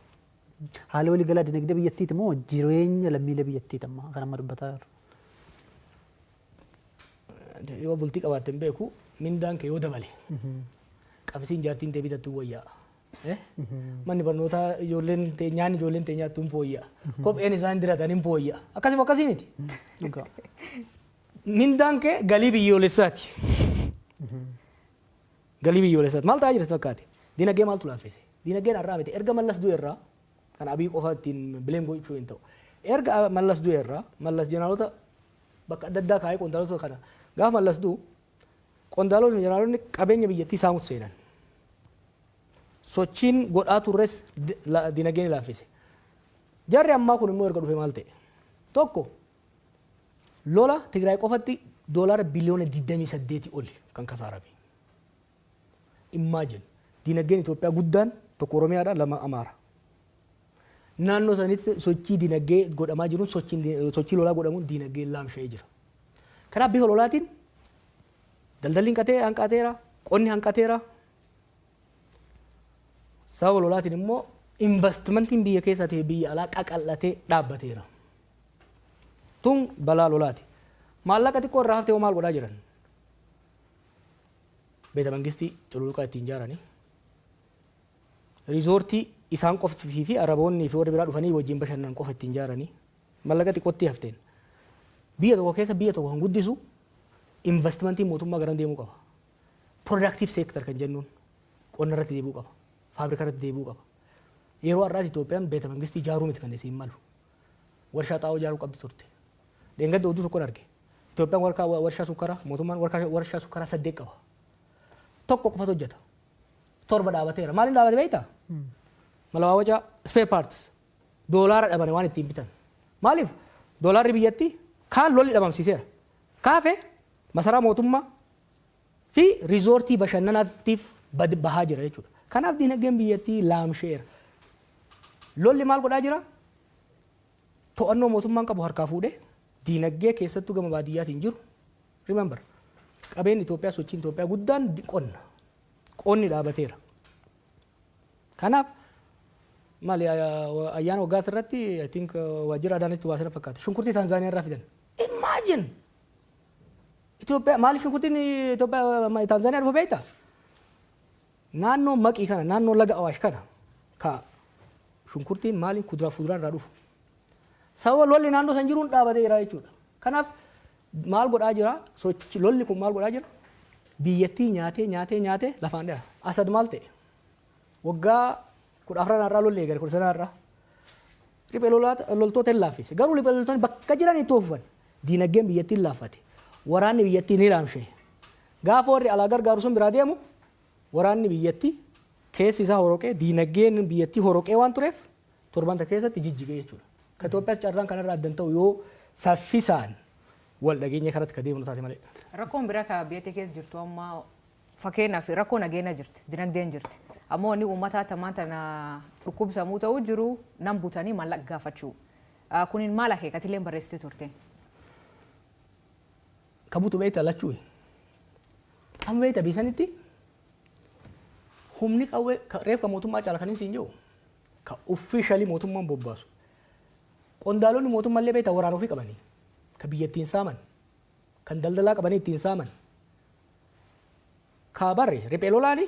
Speaker 2: Haala waliigalaa dinagdee biyyattiiti moo jireenya lammiilee biyyattiiti amma kan amma dubbataa jiru?
Speaker 3: Yoo bultii qabaatte hin beeku, mindaan kee yoo dabale qabsiin jaartiin tee bitattu wayyaa. Manni barnootaa ijoolleen tee nyaanni ijoolleen tee nyaattu hin fooyya'a. Kopheen isaan diratan hin fooyya'a. Akkasuma akkasii miti.
Speaker 2: Dhugaa.
Speaker 3: Mindaan kee galii biyyoolessaati. Galii biyyoolessaati. Maal ta'aa jira sitti fakkaate? Dinagdee maaltu laaffise? Dinagdeen har'aa miti. Erga Mallas du'e irraa kan Abiy qofa ittiin bileen gochuu hin ta'u. Erga Mallas du'e irraa Mallas jeneraalota bakka adda addaa kaa'ee qondaalota kana gaafa Mallas du'u qondaalonni jeneraalonni qabeenya biyyattii saamutti seenan. Sochiin godhaa turres dinagdeen ni laaffise. Jarri ammaa kun immoo erga dhufe maal ta'e? Tokko lola Tigraay qofatti doolaara biliyoona 28 oli kan kasaarame. Imagine, dinagdeen Itoophiyaa guddaan tokko Oromiyaadha, lama Amaara. Naannoo sanitti sochii dinagdee godhamaa jiruun sochii lolaa godhamuun dinagdeen laamsha'ee jira. Kanaaf bifa lolaatiin daldalli hanqateera, qonni hanqateera. Sababa lolaatiin immoo investimentiin biyya keessaa ta'e biyya alaa qaqal'atee dhaabbateera. Tun balaa lolaati. Maallaqa xiqqoo irraa haftee hoo maal godhaa jiran? Beeta mangistii cululuqaa ittiin ijaaranii. Riizoortii isaan qoftii fi Araboonni fi warri biraa dhufanii wajjin bashannanan qofa ittiin ijaaranii. Maallaqa xiqqootti hafteen. Biyya tokko keessa biyya tokko kan guddisu investimentiin mootummaa garam deemuu qaba. Productive sector kan jennuun qonna irratti deebi'uu qaba. Faabrikaa irratti deebi'uu qaba. Yeroo har'aas Itoophiyaan beeta mangistii ijaaruu miti kan isiin malu. Warshaa xaa'oo ijaaruu qabdi turte. Dheengadda oduu tokkoon arge. Itoophiyaan warshaa sukkaraa mootummaan warshaa sukkaraa 8 qaba. Tokko qofatu hojjeta. 7 dhaabateera. Maaliin dhaabate beektaa? Malawaawacaa spare parts doolaara dhabane waan ittiin bitan. Maaliif? Doolaarri biyyattii kaan lolli dhabamsiiseera. Kaafe masaraa mootummaa fi riizoortii bashannanaatiif bahaa jira jechuudha. Kanaaf dinagdeen biyyattii laamsheera. Lolli maal godhaa jira? To'annoo mootummaan qabu harkaa fuudhee dinagdee keessattuu gama baadiyyaatiin jiru. Remember, qabeenyi Itoophiyaa sochiin Itoophiyaa guddaan qonna. Qonni dhaabateera. Kanaaf maali ayyaana waggaa irratti I think waajjira Adaanachi baasana fakkaata. Shunkurtii Taanzaaniyaa irraa fidan. Imagine! Itoophiyaa maaliif shunkurtiin Itoophiyaa Taanzaaniyaa dhufa beektaa? Naannoo Maqii kana naannoo laga Awaash kana ka shunkurtiin maaliin kuduraa fuduraan irraa dhufu. Sababa lolli naannoo san jiruun dhaabatee jira jechuudha. Kanaaf maal godhaa jira? Sochi lolli kun maal godhaa jira? Biyyattii nyaatee nyaatee nyaatee lafaan dhaha. Asad maal ta'e? Waggaa 14 irraa lolli eegale 19 irraa. Riphee loltoota hin laaffise. Garuu riphee loltoonni bakka jiran itti oofan. Diinagdeen biyyattii hin laaffate. Waraanni biyyattii ni laamshe. Gaafa warri alaa gargaaru sun biraa deemu waraanni biyyattii keessi isaa horoqee diinagdeen biyyattii horoqee waan tureef torbanta keessatti jijjigee jechuudha. Ka Itoophiyaas carraan kanarraa addan ta'u yoo saffisaan wal dhageenya kanatti ka deemnu taate malee.
Speaker 1: Rakkoon biraa ka biyya keessa jirtu amma fakkeenyaaf rakkoo nageenya jirti, dinagdeen jirti. Ammoo inni uummata tamaan tana dhukkubsamuu ta'uu jiru nam butanii maallaqa gaafachuu. Kunin maal akeekatillee barreessitee turte?
Speaker 3: Ka butu beektaa lachuu. Amma beektaa biisanitti humni qawwee reef ka mootummaa caala kan hin jiru ka officially mootummaan bobbaasu. Qondaalonni mootummaallee beektaa waraana ofii qabanii ka biyyattiin saaman kan daldalaa qabanii ittiin saaman. Ka barre riphee lolaani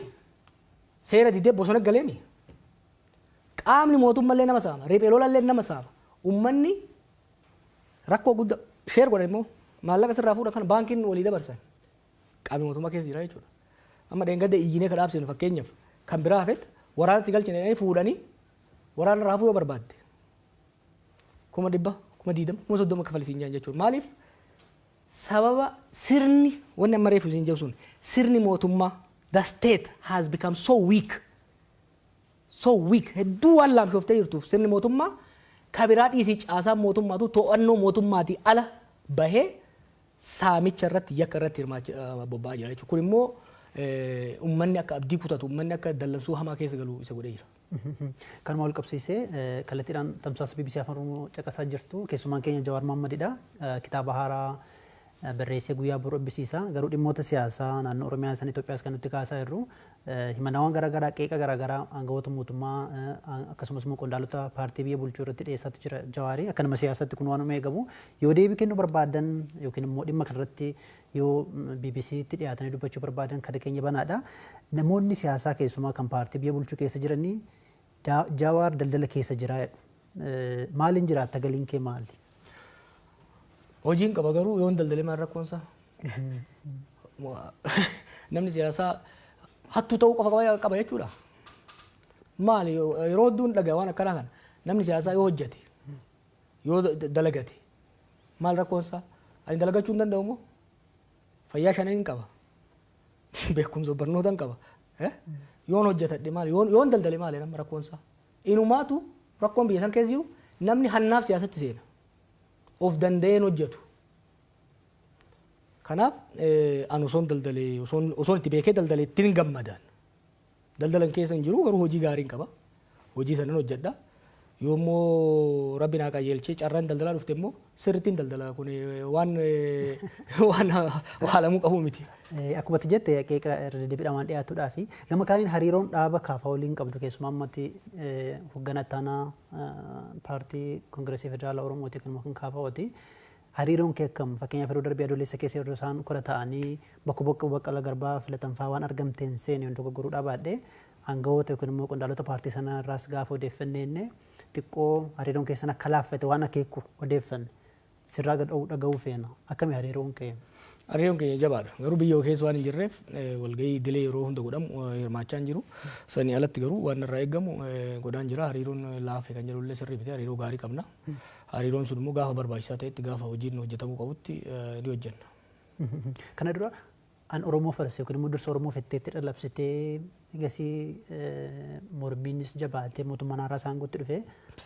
Speaker 3: seera didee bosona galeemi. Qaamni mootummaallee nama saama riphee lolaallee nama saama. Uummanni rakkoo guddaa sheer godhan immoo maallaqa sirraa fuudhan kana baankiin walii dabarsan. Qaamni mootummaa keessa jira jechuudha. Amma dheengadda iyyinee ka dhaabsinu fakkeenyaaf kan biraa hafetti waraana si galchine jedhanii fuudhanii waraana raafuu yoo barbaadde 100,000 20,000 30,000 kafalisiin jaan jechuudha. Maaliif Sababa sirni wanni amma reefu isin jedhu sun, sirni mootummaa, the state has become so weak, so weak, hedduu waan laamshooftee jirtuuf, sirni mootummaa kabiraa dhiisii, caasaan mootummaatu to'annoo mootummaatii ala bahee saamicha irratti, yakka irratti hirmaachaa bobba'aa jira jechuudha. Kun immoo uummanni akka abdii kutatu, uummanni akka dallansuu hamaa keessa galu isa godhee jira.
Speaker 2: Kanuma wal qabsiisee, kallattiidhaan tamsaasa BBC Afaan Oromoo caqasaa jirtu. Keessumaan keenya Jawaar Mohammadidha. Kitaaba haaraa barreessee guyyaa boru eebbisiisa. Garuu dhimmoota siyaasaa naannoo Oromiyaa san Itoophiyaas kan nuti kaasaa jirru, himannaawwan garaagaraa, qeeqa garaagaraa aangawoota mootummaa akkasumas immoo qondaalota paartii biyya bulchuu irratti dhiyeessaatti jira Jawaarii. Akka nama siyaasaatti kun waan eegamu, yoo deebii kennuu barbaadan yookiin immoo dhimma kanarratti yoo BBCtti dhiyaatanii dubbachuu barbaadan, kan keenya banaadha. Namoonni siyaasaa keessumaa kan paartii biyya bulchuu keessa jiranii Jawaar daldala keessa jira jedhu. Maaliin jiraatta? Galiin kee maali?
Speaker 3: Hojiin qaba, garuu yoon daldalee maal rakkoonsaa? Namni siyaasaa hattuu ta'uu qofa qaba jechuudha. Maali, yeroo hedduun dhagaa waan akkanaa kana, namni siyaasaa yoo hojjete, yoo dalagate maal rakkoonsaa? Ani dalagachuu hin danda'u moo? Fayyaa shaniin qaba. Beekumsa barnoota hin qaba. Yoon hojjetadhe maali? Yoon daldale maali nama rakkoonsaa? Inumaatu rakkoon biyya san keessa jiru, namni hannaaf siyaasatti seena. Of danda'een hojjetu. Kanaaf ani osoon daldalee, osoon itti beekee daldalee ittiin gammadaan. Daldalan keessa hin jiru, garuu hojii gaariin qaba. Hojii sanan hojjedha. Yoommoo rabbi naa qajeelchee carraan daldalaa dhufte immoo sirrittiin daldala, kun waan haalamuu qabu miti.
Speaker 2: Akkuma ati jette, qeeqa irra deddeebiidhaan waan dhiyaatuudhaa fi gama kaaniin hariiroon dhaaba KFO waliin qabdu, keessumaa ammatti hoogganaa ittaanaa paartii Koongireesii Federaalaa Oromooti kan KFOti. Hariiroon kee akkam? Fakkeenyaaf, yeroo darbee Adoolessa keessa yeroo isaan kora ta'anii bakka bakka Baqqala Garbaa filatan fa'aa waan argamteen seene yoon dogoggoruu dhabaadhe, aangawoota yookiin immoo qondaalota paartii sanaa irraas gaafa odeeffannee xiqqoo hariiroon keessan akka laaffate waan akeeku odeeffanne. Sirraa dhaga'uu feena. Akkami hariiroon kee?
Speaker 3: Hariiroon keenya jabaadha. Garuu biyya keessa waan hin jirreef walgahii idilee yeroo hunda godhamu hirmaachaa hin jiru. Sanii alatti garuu waan irraa eegamu godhaan jira. Hariiroon laafe kan jedhullee sirrii miti. Hariiroo gaarii qabna. Hariiroon sun immoo gaafa barbaachisaa ta'etti, gaafa hojiin hojjetamuu qabutti ni hojjenna.
Speaker 2: Kana dura an Oromoo first yookiin immoo dursa Oromoo fetteetti dhalabsitee, egasii mormiinis jabaatee mootummaan haaraa isaan gootti dhufe,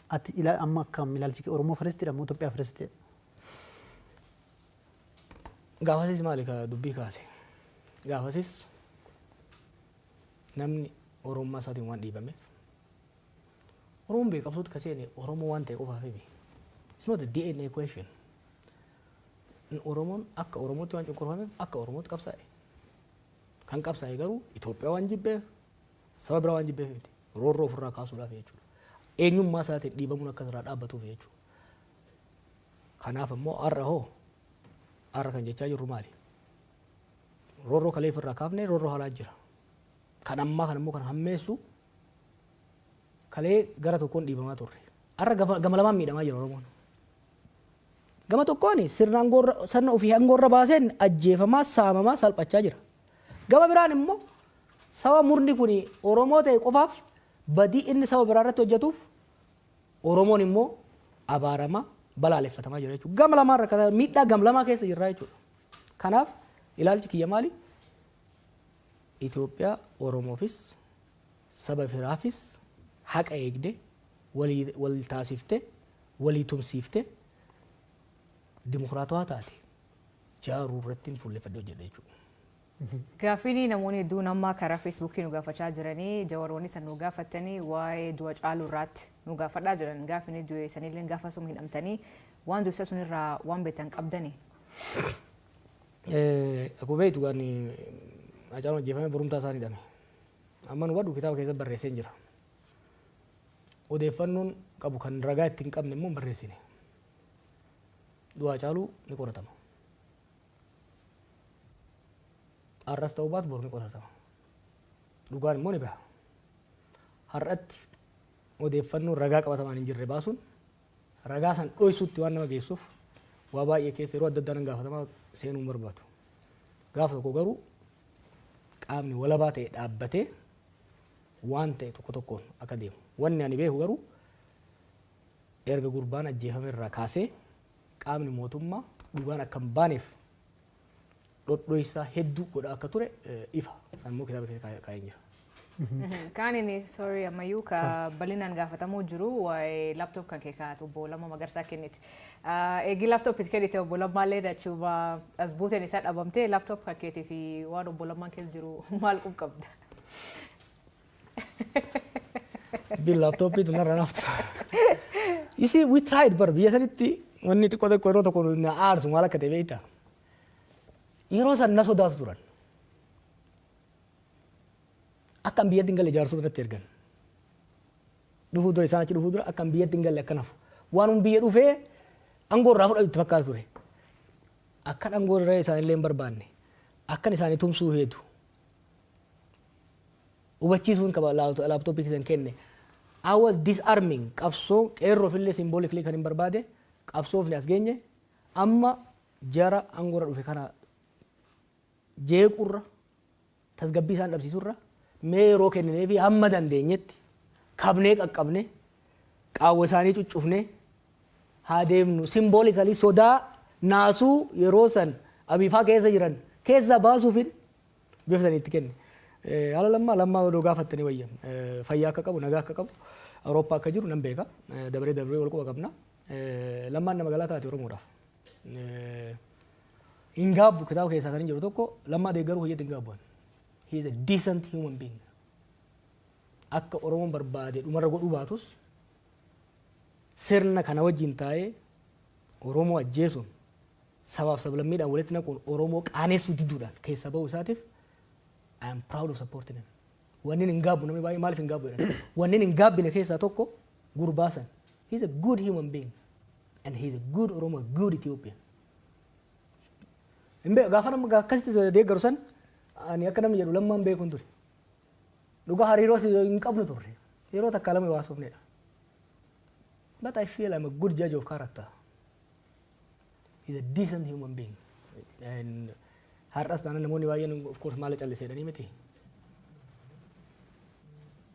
Speaker 2: ati amma akkam ilaalchi kee? Oromoo firstidha moo Itoophiyaa firstidha?
Speaker 3: Gaafasis maali ka dubbii kaase? Gaafasis namni Oromummaa isaatiin waan dhiibameef, Oromoon beekamtuutti ka seene Oromoo waan ta'e qofaaf miti. It's not a DNA question. Oromoon akka Oromootti waan cunqurfameef akka Oromootti qabsaa'e. Kan qabsaa'e garuu Itoophiyaa waan jibbeef, saba biraa waan jibbeef miti. Roorroo ofirraa kaasuudhaaf jechuudha. Eenyummaa isaatiin dhiibamuun akka irraa dhaabbatuuf jechuudha. Kanaaf immoo har'a hoo, har'a kan jechaa jirru maali? Roorroo kalee ofirraa kaafne, roorroo haalaa jira. Kan ammaa kan immoo kan hammeessu, kalee gara tokkoon dhiibamaa turre. Har'a gama lamaan miidhamaa jira Oromoon. Gama tokkoon sirna aangoorra, sirna ofii aangoorra baaseen ajjeefamaa, saamamaa, salphachaa jira. Gama biraan immoo saba murni kun Oromoo ta'e qofaaf badii inni saba biraa irratti hojjetuuf Oromoon immoo abaaramaa, balaaleffatamaa jira jechuudha. Gama lamaan rakkataa, miidhaa gam lamaa keessa jirra jechuudha. Kanaaf ilaalchi kiyya maali? Itoophiyaa Oromoofis saba biraafis haqa eegde, walii wal taasifte, walii tumsiifte, dimokiraatawaa taate jaaruu irratti fuulleffadhee hojjedha jechuudha.
Speaker 1: Gaaffiin namoonni hedduun amma karaa Feesbuukii nu gaafachaa jiranii, Jawaroonni san nu gaafatanii, waa'ee du'a Caaluu irraatti nu gaafadhaa jiran. Gaaffiin du'e sanillee gaafa suma hidhamtanii, waan du'e sun irraa waan beektan qabdanii.
Speaker 3: Akkuma beektu, gaan Hacaaluun ajjeefamee borumtaa isaan hidhame. Amma nu hubadhu, kitaaba keessatti barreessee jira. Odeeffannoon qabu kan ragaa itti hin qabne immoo hin barreessine. Du'a Hacaaluu ni qoratama. Har'as ta'uu baatu boru ni qoratama. Dhugaan immoo ni baha. Har'atti odeeffannoo ragaa qabatamaan hin jirre baasuun ragaa san dhoysuutti waan nama geessuuf, waa baay'ee keessa yeroo adda addaa nan gaafatamaa, seenuu hin barbaadu. Gaafa tokko garuu qaamni walabaa ta'e dhaabbatee waan ta'e tokko tokkoon akka deemu. Wanni ani beeku garuu, erga gurbaan ajjeefame irraa kaasee qaamni mootummaa dhugaan akka hin baaneef Dhodhoisaa hedduu godhaa akka ture ifa. San immoo kitaaba keessa kaa'een jira.
Speaker 1: Kaan inni, sorry, ammayyuu ka bal'inaan gaafatamuu jiru waa'ee laptop kan kee kaa'atu obbo Lammaa Magarsaa kenniti. Eegi laptop itti kennite, obbo Lammaallee achuma as buuteen isaa dhabamtee, laptop kan keetii fi waan obbo Lammaan keessa jiru maal qabda?
Speaker 3: Dubbiin laaptooppii tun narraa naftu. You see, we tried bar biyya sanitti. Wanni xiqqoo xiqqoo yeroo tokko na aarsu maal akka ta'e beektaa? Yeroo san na sodaatu turan. Akka an biyyatti hin galle jaarsota natti ergan. Dhufuu dura, isaan achi dhufuu dura, akka an biyyatti hin galle akka nafu. Waan biyya dhufee aangoo irraa fudhatu itti fakkaatu ture. Akkan aangoo irraa isaanillee hin barbaanne. Akkan isaanii tumsuu heetu. Hubachiisuun qaba laaptooppii keessan kenne. I was disarming qabsoo qeerroof illee symbolically kan hin barbaade. Qabsoofni as geenye, amma jara aangoorra dhufe kana jeequrra, tasgabbii isaan dhabsiisurra, mee yeroo kenninee fi hamma dandeenyetti kabnee qaqqabne qaawwa isaanii cuccufne haa deemnu, symbolically sodaa naasuu yeroo san abiifaa keessa jiran keessaa baasuufin bifa sanii itti kenne. Haala Lammaa, Lammaa odoo gaafattanii wayya. Fayyaa akka qabu, nagaa akka qabu, Awurooppaa akka jiru nan beeka. Dabaree dabaree wal quba qabna. Lammaan nama galaa taate Oromoodhaaf. Hin gaabbu, kitaaba keessaa kan hin jiru tokko, Lammaa deeggaruu hojjetu hin gaabbu. He is a decent human being. Akka Oromoon barbaade dhumarra godhuu baatus, sirna kana wajjin taa'ee Oromoo ajjeesuun, sabaaf sablammiidhaan walitti naquun, Oromoo qaaneessuu diduudhaan keessa bahuu isaatiif I am proud of supporting him. Wanni hin gaabbu, namni baay'ee maaliif hin gaabbu jedhan. Wanni hin gaabbine keessaa tokko gurbaa san. He is a good human being and he is a good Oromo, a good Ethiopian. Hin beeku, gaafa nama akkasitti deeggaru san ani akka namni jedhu Lammaan beekuun ture. Dhugaa hariiroo hin qabnu turre. Yeroo takka lama waasofnedha. But I feel I'm a good judge of character. He's a decent human being. And har'as taanaan namoonni baay'een of course maal callisee jedhanii miti.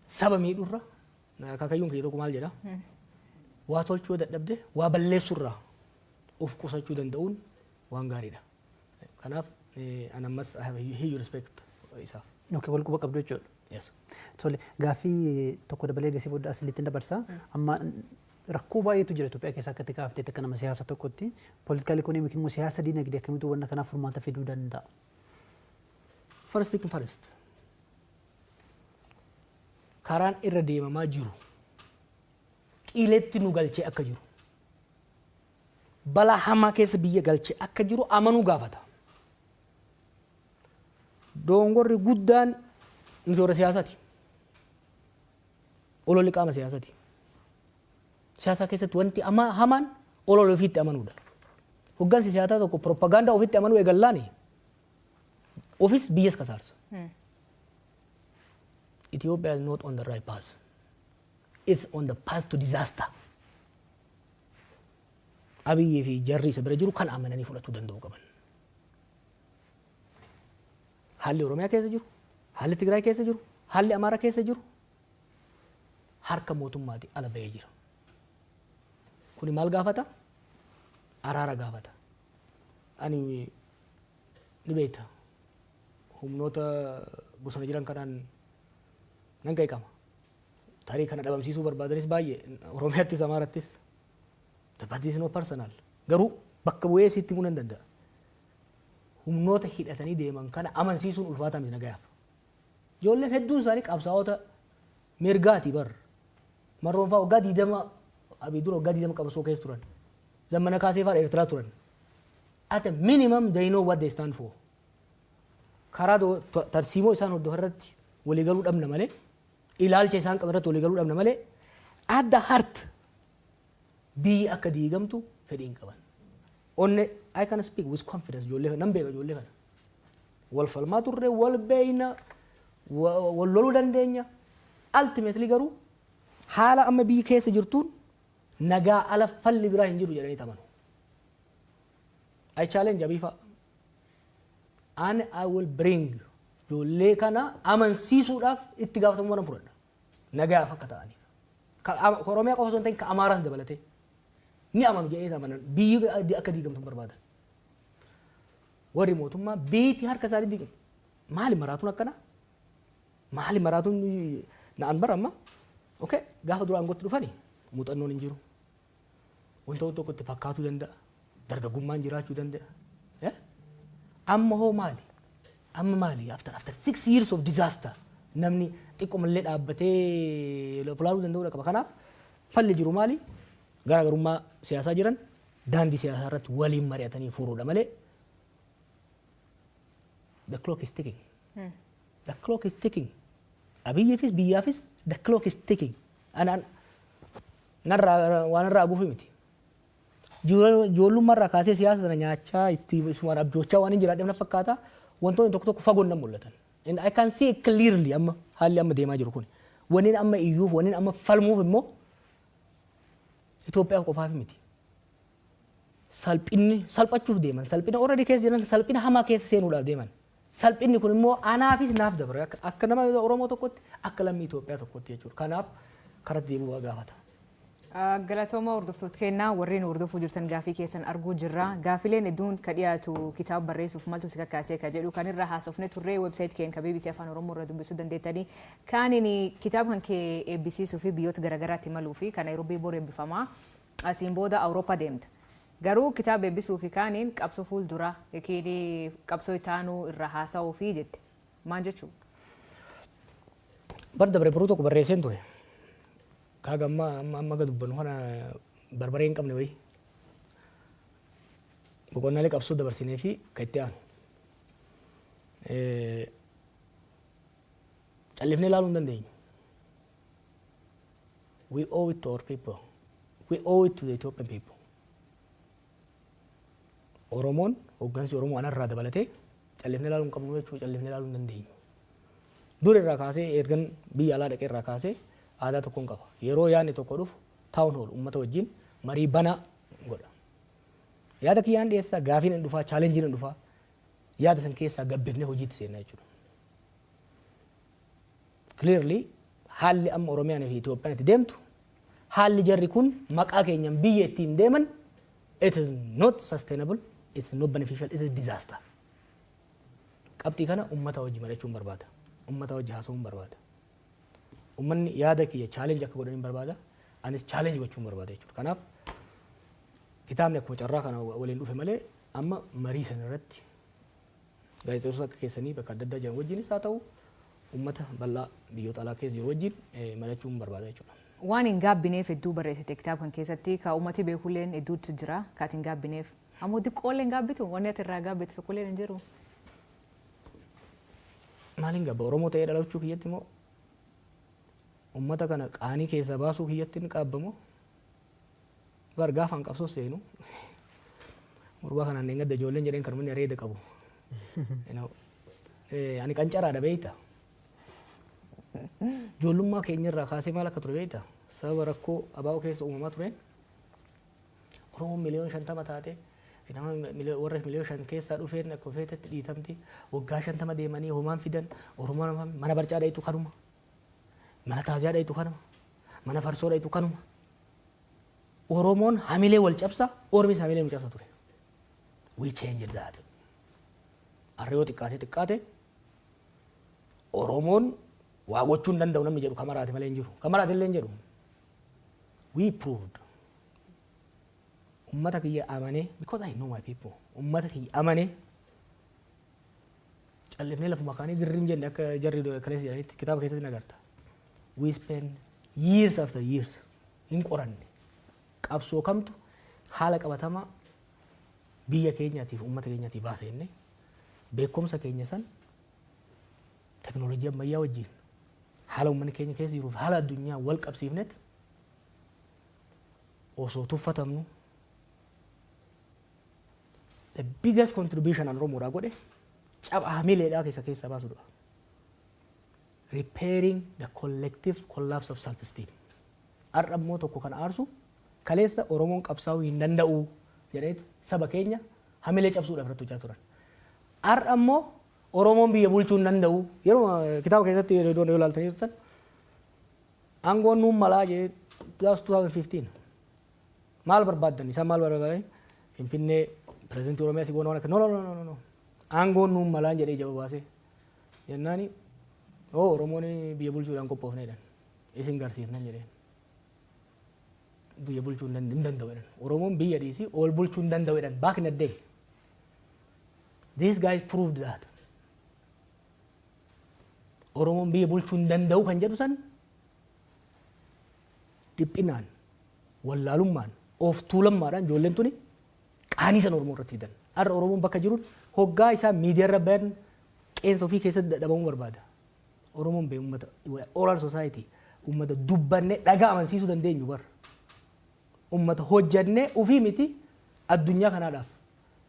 Speaker 3: Saba miidhurra, akaakayyuun kiyya tokko maal jedha? Waa tolchuu dadhabde waa balleessurraa of qusachuu danda'uun waan gaariidha. Kanaaf an ammas I have a huge respect isaaf.
Speaker 2: Okay, wal quba qabdu jechuudha.
Speaker 3: Yes.
Speaker 2: Tole, gaaffii tokko dabalee gasii booda asilitti dabarsa. Amma rakkoo baay'eetu jira Itoophiyaa keessa, akka itti kaaftee akka nama siyaasa tokkotti. Political economy immoo siyaasa diinagdee akkamitti wanna kanaaf furmaata fiduu danda'a?
Speaker 3: First thing first. Karaan irra deemamaa jiru qiletti nu galchee akka jiru, balaa hamaa keessa biyya galchee akka jiru amanuu gaafata. Dongorri guddaan nuti warra siyaasaati. Ololli qaama siyaasaati. Siyaasa keessatti wanti hamaan olola ofiitti amanuudha. Hoggansi siyaasaa tokko propagaandaa ofitti amanuu eegallaani ofis biyyas kasaarsa. Ethiopia is not on the right path. It's on the path to disaster. Abiyyii fi jarri isa bira jiru kan amananii fudhachuu danda'uu qaban. Haalli Oromiyaa keessa jiru, haalli Tigraay keessa jiru, haalli Amaaraa keessa jiru harka mootummaati ala bahee jira. Kuni maal gaafata? Araara gaafata. Ani ni beekta, humnoota bosona jiran kanaan nan qeeqama. Tarii kana dhabamsiisuu barbaadanis baay'ee, Oromiyaattis Amaarattis. But this is not personal. Garuu bakka bu'ee sitti himuu nan danda'a. Humnoota hidhatanii deeman kana amansiisuun ulfaataa miti nagayaaf. Ijoolleen hedduun isaanii qabsaa'ota mirgaati bar. Marroon fa'aa waggaa 20, Abiy dura waggaa 20 qabsoo keessa turan. Zammana Kaasee fa'aa Eertiraa turan. At a minimum they know what they stand for. Karaa tarsiimoo isaan hordofan irratti waliigaluu dhabna malee, ilaalcha isaan qaban irratti waliigaluu dhabna malee, at the heart biyyi akka diigamtu fedhii hin qaban. Onne I can speak with confidence, ijoollee nan beeka ijoollee kana. Wal falmaa turre, wal beeyna, wal loluu dandeenya. Ultimately garuu haala amma biyyi keessa jirtuun nagaa ala falli biraa hin jiru jedhanii amanu. I challenge Abiy fa'a. And I will bring ijoollee kana amansiisuudhaaf itti gaafatamummaa nan fudhadha. Nagaaf akka ta'aniif. Ka Oromiyaa qofa osoo hin ta'in ka Amaaraas dabalatee. Ni amanu jedhanii amanan, biyyi akka diigamtu hin barbaadan. Warri mootummaa biitii harka isaanii diqe. Maali maraatuun akkana? Maali maraatuun na'an bara amma? Okay, gaafa dura aangootti dhufani muuxannoon hin jiru. Wanta tokko itti fakkaatuu danda'a. Dargaggummaan jiraachuu danda'a. Amma hoo maali? Amma maali? After 6 years of disaster, namni xiqqoomallee dhaabbatee fulaaluu danda'uu qaba. Kanaaf falli jiru maali? Garaagarummaa siyaasaa jiran daandii siyaasaa irratti waliin mari'atanii furuudha malee, the clock is ticking. The clock is ticking. Abiyyiifis biyyaafis the clock is ticking. Anaan narraa waan irraa aguufi miti. Ijoollummaa irraa kaasee siyaasa sana nyaachaa, isumaan abjoochaa waan hin jiraadheef na fakkaata. Wantoonni tokko tokko fagoon nan mul'atan. And I can see it clearly. Amma haalli amma deemaa jiru kun. Wanni amma iyyuuf, wanni amma falmuuf immoo Itoophiyaa qofaaf miti. Salphinni salphachuuf deeman, salphina already keessa jiran, salphina hamaa keessa seenuudhaaf deeman. Salphinni kun immoo anaafis naaf dabra, akka nama Oromoo tokkotti, akka lammii Itoophiyaa tokkotti jechuudha. Kanaaf karatti deebi'uu gaafata.
Speaker 1: Galatooma, hordoftoota kennaa warreen hordofuu jirtan, gaafii keessan arguu jirra. Gaafileen hedduun ka dhiyaatu kitaaba barreessuuf maltu si kakkaasee ka jedhu kan irra haasofne turre. Website keenya ka BBC Afaan Oromoo irra dubbisuu dandeettanii. Kaaniin kitaaba kan kee eebbisiisuu fi biyyoota garaagaraatti imaluu fi kan Naayiroobii bor eebbifamaa, asiin booda Awurooppaa deemta. Garuu kitaaba eebbisuu fi kaaniin qabsoo fuuldura yookiin qabsoo itaanuu irra haasa'uu fi jette. Maal jechuudha?
Speaker 3: Bar dabre baruu tokko barreesseen ture. Kaaga amma amma amma gad dubbannu kana barbaree hin qabne wayii. Boqonnaalee qabsoo dabarsinee fi kan itti aanu. Callifnee ilaaluu hin dandeenyu. We owe it to our people. We owe it to the Ethiopian people. Oromoon, hooggansi Oromoo anarraa dabalatee, callifnee ilaaluu hin qabnu jechuudha, callifnee ilaaluu hin dandeenyu. Dur irraa kaasee, ergan biyya alaa dhaqee irraa kaasee, aadaa tokkoon qaba. Yeroo yaadni tokko dhufu town hall, uummata wajjin marii banaa godha. Yaada kiyyaan dhiyeessaa, gaafiin hin dhufaa, challengeiin hin dhufaa. Yaada san keessaa gabbifnee hojiitti seenna jechuudha. Clearly, haalli amma Oromiyaan fi Itoophiyaan itti deemtu, haalli jarri kun maqaa keenyan biyya ittiin deeman, it is not sustainable, it's not beneficial, it is disaster. Qabxii kana uummata wajji mari'achuun barbaada. Uummata wajji haasa'uun barbaada. Uummanni yaada kiyya challenge akka godhan barbaada. Anis challenge gochuun barbaada jechuudha. Kanaaf kitaabni akkuma carraa kana waliin dhufe malee, amma marii sana irratti gaazexeessota akka keessanii bakka adda addaa jiran wajjinis haa ta'u, uummata bal'aa biyyoota alaa keessa jiru wajjin mari'achuun barbaada jechuudha.
Speaker 1: Waan hin gaabbineef hedduu barreessite kitaaba kan keessatti, ka uummati beekulleen hedduutu jira kaati hin gaabbineef. Ammoo xiqqoollee hin gaabbitu, wanni ati irraa gaabbitu tokkolleen hin jiru.
Speaker 3: Maaliin gaabba? Oromoo ta'ee dhalachuu kiyyatti immoo, uummata kana qaanii keessaa baasuu kiyyatti ni qaabbamoo? Bar gaafaan qabsoo seenu gurbaa kanaan gadda ijoolleen jedheen kan inni areeda qabu. Ani qancaraadha beeyta. Ijoollummaa keenya irraa kaasee maal akka ture beeyta? Sababa rakkoo abaa'oo keessa uumamaa tureen, Oromoon 50 miliyoona taate, nama warra 5 miliyoona keessaa dhufeen akka feetetti dhiitamti. Waggaa 50 deemanii homaan fidan. Oromoon mana barcaa dhayitu kanuma. Mana taaziyaa dhayitu kanuma. Mana farsoo dhayitu kanuma. Oromoon hamilee wal cabsa, Ormis hamilee nu cabsa ture. We changed that. Har'a yoo xiqqaate xiqqaate Oromoon waa gochuu hin danda'u namni jedhu kamaraate malee hin jiru. Kamaraate illee hin jedhu. We proved. Ummata kiyya amanee, because I know my people. Ummata kiyya amanee, callifnee lafuma kaanii girriin jenne akka jarri kaleessa jedhanitti kitaaba keessatti nagarta. We spend years after years hin qoranne. Qabsoo kamtu haala qabatamaa biyya keenyaatiif uummata keenyaatiif baasa jennee, beekumsa keenya san teknoolojii ammayyaa wajjin, haala uummanni keenya keessa jiruuf haala addunyaa wal qabsiifnet, osoo tuffatamnu, the biggest contribution an Oromoodhaa godhe caba hamileedhaa keessa keessa baasudha. Repairing the collective collapse of self-esteem. Har'a immoo tokko kan aarsu, kaleessa Oromoon qabsaa'uu hin danda'u jedheet saba keenya hamilee cabsuudhaaf irratti hojjaa turan. Har'a immoo Oromoon biyya bulchuu hin danda'u. Yeroo kitaaba keessatti yeroo yoo ilaaltanii turtan, aangoon nuun malaa jee, that was 2015. Maal barbaaddan? Isaan maal barbaadan? Finfinnee, pirezidantii Oromiyaa si goona, waan akka, no, no, no, no, no. Aangoon nuun malaan jedhee ija baasee. Jennaani oo Oromoon biyya bulchuudhaan qophoofne jedhan. Isin garsiifnan jedheen. Biyya bulchuu hin danda'u jedhan. Oromoon biyya dhiisii ol bulchuu hin danda'u jedhan. Back in the day. These guys proved that. Oromoon biyya bulchuu hin danda'u kan jedhu san dhiphinaan, wallaalummaan, of tuulammaadhaan ijoolleen tuni qaanii san Oromoo irratti fidan. Har'a Oromoon bakka jiruun hoggaa isaa miidiyaa irra bayan qeensa ofii keessatti dadhabamuu barbaada. Oromoon bee uummata oral society, uummata dubbannee dhagaa amansiisuu dandeenyu bara. Uummata hojjannee ofii miti addunyaa kanaadhaaf.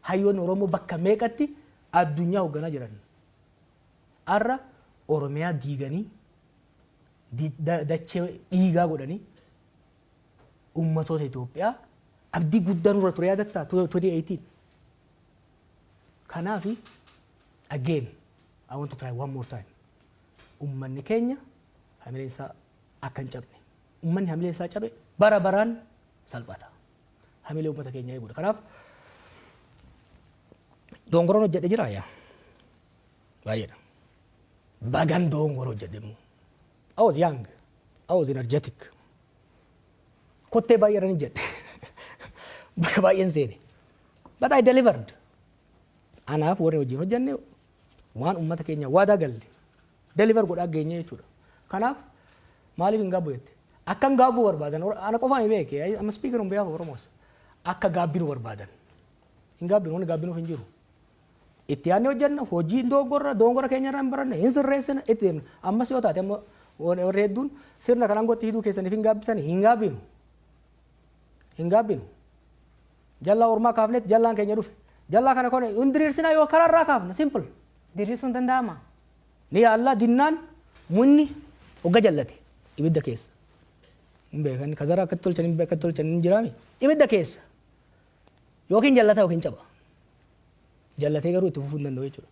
Speaker 3: Hayyoonni Oromoo bakka meeqatti addunyaa hoogganaa jiran. Har'a Oromiyaa diiganii, dachee dhiigaa godhanii, uummatoota Itoophiyaa abdii guddaa nurra ture yaadattaa 2018. Kanaafi again I want to try one more time. Uummanni keenya hamileen isaa akka hin cabne. Uummanni hamileen isaa cabe bara baraan salphata. Hamilee uummata keenyaa eeguudha. Kanaaf dongoroon hojjedhe jira yaa. Baay'eedha. Bagan dongoroo hojjedhe immoo. I was young. I was energetic. Kottee baay'ee irra ni jedhe. Bakka baay'een seene. But I delivered. Anaaf warri wajjin hojjenne waan uummata keenya waadaa galle deliver godhaa geenye jechuudha. Kanaaf maaliif hin gaabbu jette? Akka hin gaabbuu barbaadan ana qofaan beeke, I'm speaking on behalf of Oromos. Akka gaabbinu barbaadan. Hin gaabbinu, wanni gaabbinuuf hin jiru. Itti yaadnee hojjenna, hojii dogongorra dogongora keenya irraa hin baranne, hin sirreessina, itti deemna. Ammas yoo taate amma warri hedduun sirna kanaan gotti hiduu keessaniif hin gaabbisan, hin gaabbinu. Hin gaabbinu. Jallaa ormaa kaafnetti jallaan keenya dhufe. Jallaa kana kone hin diriirsinaa yoo karaarraa kaafna, simple.
Speaker 1: Diriirsuun danda'ama?
Speaker 3: Ni yaallaa. Dinnaan munni hogga jallate ibidda keessa. Hin beekan kazaraa akkatti tolchan, hin beekan tolchan hin jiraami. Ibidda keessa. Yookiin jallata yookiin caba. Jallatee garuu itti fufuu hin danda'u jechuudha.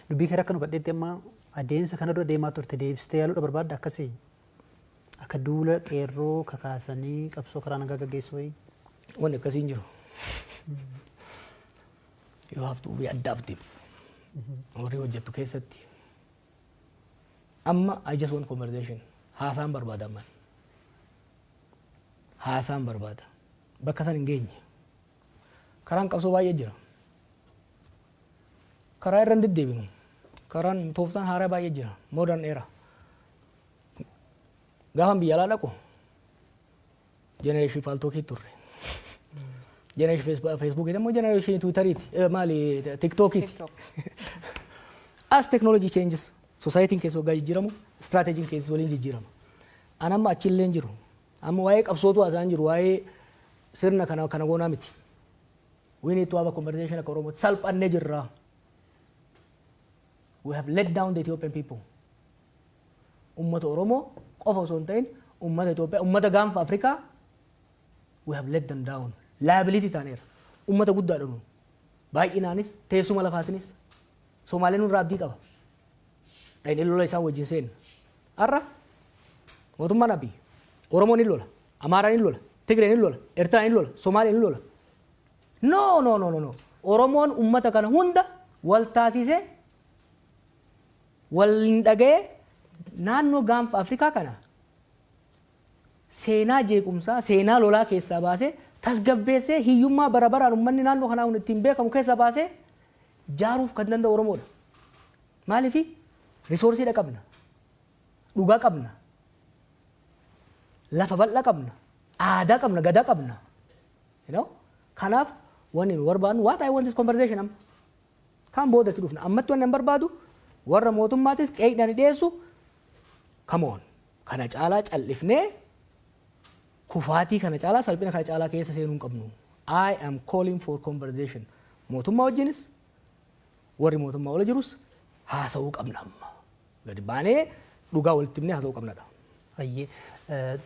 Speaker 2: Dubbii kee akka nu badheetti amma adeemsa kana dura deemaa turte deebistee yaaluudha barbaadda akkasii? Akka duula qeerroo kakaasanii qabsoo karaa nagaa gaggeessuu wayii?
Speaker 3: Wanni akkasii hin jiru. You have to be adaptive. Horii hojjettu keessatti. Amma I just want conversation. Haasaan barbaada amman. Haasaan barbaada. Bakka san hin geenye. Karaan qabsoo baay'ee jira. Karaa irra hin deddeebinu. Karaan tooftaan haaraa baay'ee jira. Modern era. Gaafan biyya alaa dhaqu generation Paltalkii turre. Generation Facebookii immoo generation Twitteriiti. Maali, TikTokiiti.
Speaker 1: TikTok.
Speaker 3: As technology changes, societyin keessa waggaa jijjiiramu, strategyin keessa waliin jijjiirama. An amma achillee hin jiru. Amma waa'ee qabsootu haasa'an jiru, waa'ee sirna kana kana goonaa miti. We need to have a conversation akka Oromootti. Salphannee jirra. We have let down the Ethiopian people. Ummata Oromoo qofa osoo hin ta'in ummata Itoophiyaa, ummata gaanfa Afrikaa we have let them down. Liability taaneera. Ummata guddaadha nu. Baay'inaanis teessuma lafaatinis Somaaleen nurraa abdii qaba. Dhaqnee lola isaan wajjin seenna. Har'a mootummaan Abiy Oromoon hin lola, Amaaraan hin lola, Tigreen hin lola, Eertiraan hin lola, Somaaleen hin lola. No, no, no, no, no. Oromoon ummata kana hunda wal taasisee, wal hin dhaga'ee, naannoo gaanfa Afrikaa kana seenaa jeequmsaa, seenaa lolaa keessaa baasee, tasgabbeessee, hiyyummaa bara baraan uummanni naannoo kanaa kun ittiin beekamu keessaa baasee jaaruuf kan danda'u Oromoodha. Maaliifi resourceiidha qabna, dhugaa qabna, lafa bal'aa qabna, aadaa qabna, gadaa qabna. You know? Kanaaf wanni nu barbaadnu, what I want is conversation amma. Kan boodatti dhufna. Ammatti wanni an barbaadu warra mootummaatis qeeqdhaan dhiyeessu, come on. Kana caalaa callifnee kufaatii kana caalaa, salphina kana caalaa keessa seenuu hin qabnu. I am calling for conversation. Mootummaa wajjinis warri mootummaa ola jirus haasa'uu qabna amma. Gadi baanee dhugaa walitti himnee haasa'uu qabnadha.
Speaker 2: Ayyee,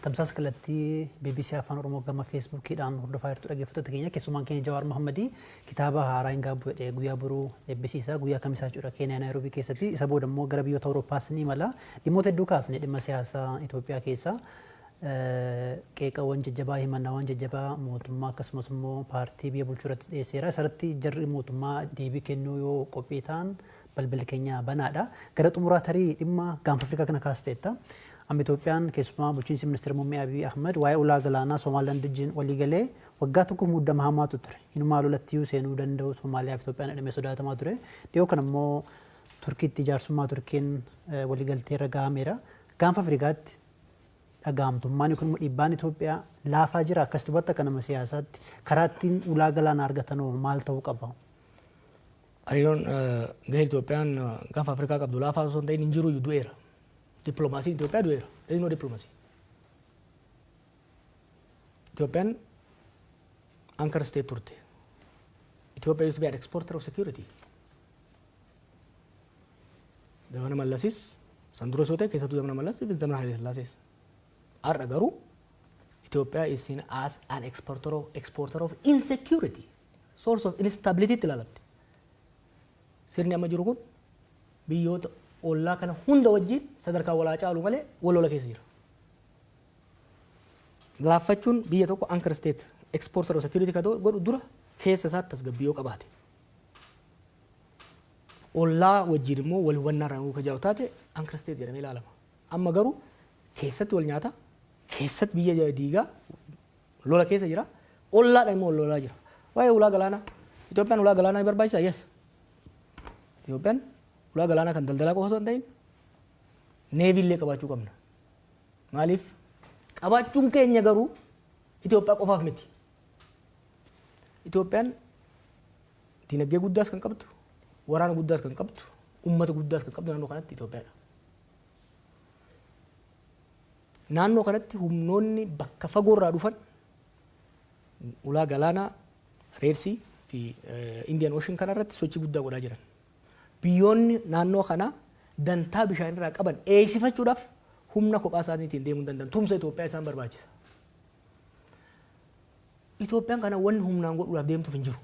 Speaker 2: tamsaasa kallattii BBC Afaan Oromoo gama Facebookiidhaan hordofaa jirtu, dhaggeeffattoota keenya. Keessumaan keenya Jawaar Mohammadii kitaaba haaraa hin gaabbu jedhee guyyaa boruu eebbisiisa, guyyaa kamisaa jechuudha, Keeniyaa Naayiroobii keessatti. Isa booda immoo gara biyyoota Awurooppaas ni imala. Dhimmoota hedduu kaafne, dhimma siyaasaa Itoophiyaa keessaa Qeeqawwan jajjabaa, himannaawwan jajjabaa mootummaa akkasumas immoo paartii biyya bulchuu irratti dhiyeesseera. Isarratti jarri mootummaa deebii kennuu yoo qophii ta'an balballi keenya banaadha. Gara xumuraa tarii dhimma gaanfa Afrikaa kana kaasteetta. Amma Itoophiyaan keessumaa bulchiinsi ministeera muummee Abiy Ahmed waa'ee ulaa galaanaa Somaaliyaand wajjin walii galee waggaa tokko muddama hamaatu ture. Inumaa lolatti seenuu danda'u Somaaliyaa fi Itoophiyaan jedhamee sodaatamaa ture. Dhiyoo kana immoo Turkiitti jaarsummaa Turkiin waliigaltee irra gahameera. Gaanfa Afrikaatti dhagahamtummaan yookiin immoo dhiibbaan Itoophiyaa laafaa jira. Akkas dubbatti akka nama siyaasaatti karaa ittiin ulaa galaanaa argatan maal ta'uu qaba?
Speaker 3: Hariiroon gahee Itoophiyaan gaanfa Afrikaa qabdu laafaa osoo hin ta'in hin jiru du'eera. Dippiloomaasiin Itoophiyaa du'eera. There is no diplomacy. Itoophiyaan anchor state turte. Ethiopia used to be an exporter of security. Zamana Mallasis san dura yoo ta'e, keessattuu zamana Mallas fi zamana Haile Sillaasees. Har'a garuu Ethiopia is seen as an exporter of insecurity, source of instability itti ilaalamti. Sirni amma jiru kun biyyoota ollaa kana hunda wajjin sadarkaa walaa caalu malee wal lola keessa jira. Laaffachuun biyya tokko anchor state exporter of security ka godhu dura keessa isaatti tasgabbii yoo qabaate. Ollaa wajjin immoo wal hubannaa irraa ka jiraatu taate anchor state jedhamee ilaalama. Amma garuu keessatti wal nyaata, keessatti biyya diigaa, lola keessa jira, ollaadhaan immoo wal lolaa jira. Waa'ee ulaa galaanaa, Itoophiyaan ulaa galaanaa ni barbaachisaa? Yes. Itoophiyaan ulaa galaanaa kan daldalaa qofa osoo hin ta'in navy illee qabaachuu qabna. Maaliif? Qabaachuun keenya garuu Itoophiyaa qofaaf miti. Itoophiyaan dinagdee guddaas kan qabdu, waraana guddaas kan qabdu, uummata guddaas kan qabdu naannoo kanatti Itoophiyaadha. Naannoo kanatti humnoonni bakka fagoorraa dhufan ulaa galaanaa Red Sea fi Indian Ocean kanarratti sochii guddaa godhaa jiran. Biyyoonni naannoo kanaa dantaa bishaanirraa qaban eegsifachuudhaaf humna kophaa isaaniitiin deemuu hin danda'an. Tumsa Itoophiyaa isaan barbaachisa. Itoophiyaan kana wanni humnaan godhuudhaaf deemtuuf hin jiru.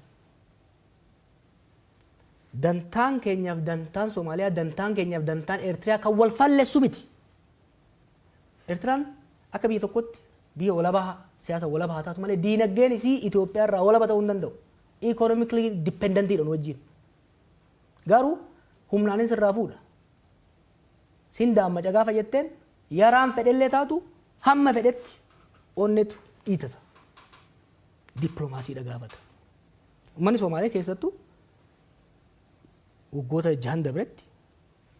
Speaker 3: Dantaan keenyaaf dantaan Somaaliyaa, dantaan keenyaaf dantaan Eertiriyaa kan wal fallessu miti. Eertiraan akka biyya tokkotti biyya walabaa, siyaasa walabaa haa taatu malee, diinagdeen isii Itoophiyaa irraa walaba ta'uu hin danda'u. Economically dependent iidha nu wajjin. Garuu humnaanis irraa fuudha. Sin daammaca gaafa jetteen yaraan fedhellee taatu hamma fedhetti onnetu dhiitata. Dippiloomaasiidha gaafata. Uummanni Somaalee keessattuu waggoota 6n dabretti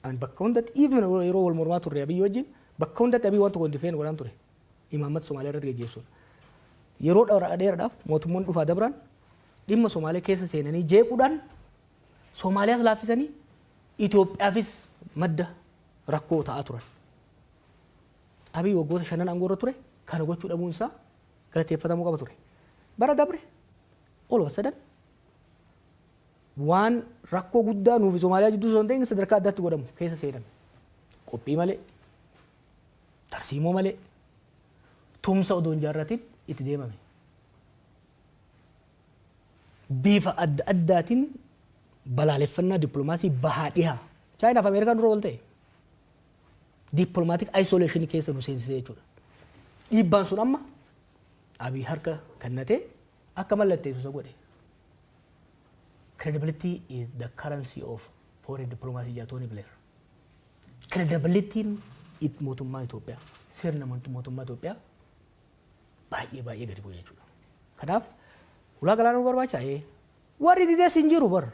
Speaker 3: ani bakka hundatti, even yeroo wal mormaa turre Abiyyi wajjin, bakka hundatti Abiyyi waan tokko hin defend godhaan ture. Imaammata Somaalee irratti geggeessuudha. Yeroo dheeraadhaaf mootummoonni dhufaa dabraan dhimma Somaalee keessa seenanii jeequudhaan Somaaliyaas laaffisanii Itoophiyaafis madda rakkoo ta'aa turan. Abiy waggoota 5n aangoo irra ture kana gochuu dhabuun isaa galateeffatamuu qaba ture. Bara dabre all of a sudden waan rakkoo guddaa nuufi Somaaliyaa jidduu osoo hin ta'in sadarkaa addaatti godhamu keessa seename. Qophii malee, tarsiimoo malee, tumsa odoo hin jaarratin itti deemame. Bifa adda addaatiin balaaleffannaa dippiloomaasii bahaa dhihaa. Chaayinaaf Ameerikaan dura wal ta'e. Diplomatic isolation keessa nu seensisee jechuudha. Dhiibbaan sun amma Abiy harka kennatee akka mallatteessu isa godhe. Credibility is the currency of foreign diplomacy jedha Tony Blair. Credibilityin mootummaa Itoophiyaa, sirna mootummaa Itoophiyaa baay'ee baay'ee gadi bu'e jechuudha. Kanaaf ulaa galaanaa nu barbaachisaa? Ee. Warri didees hin jiru bar.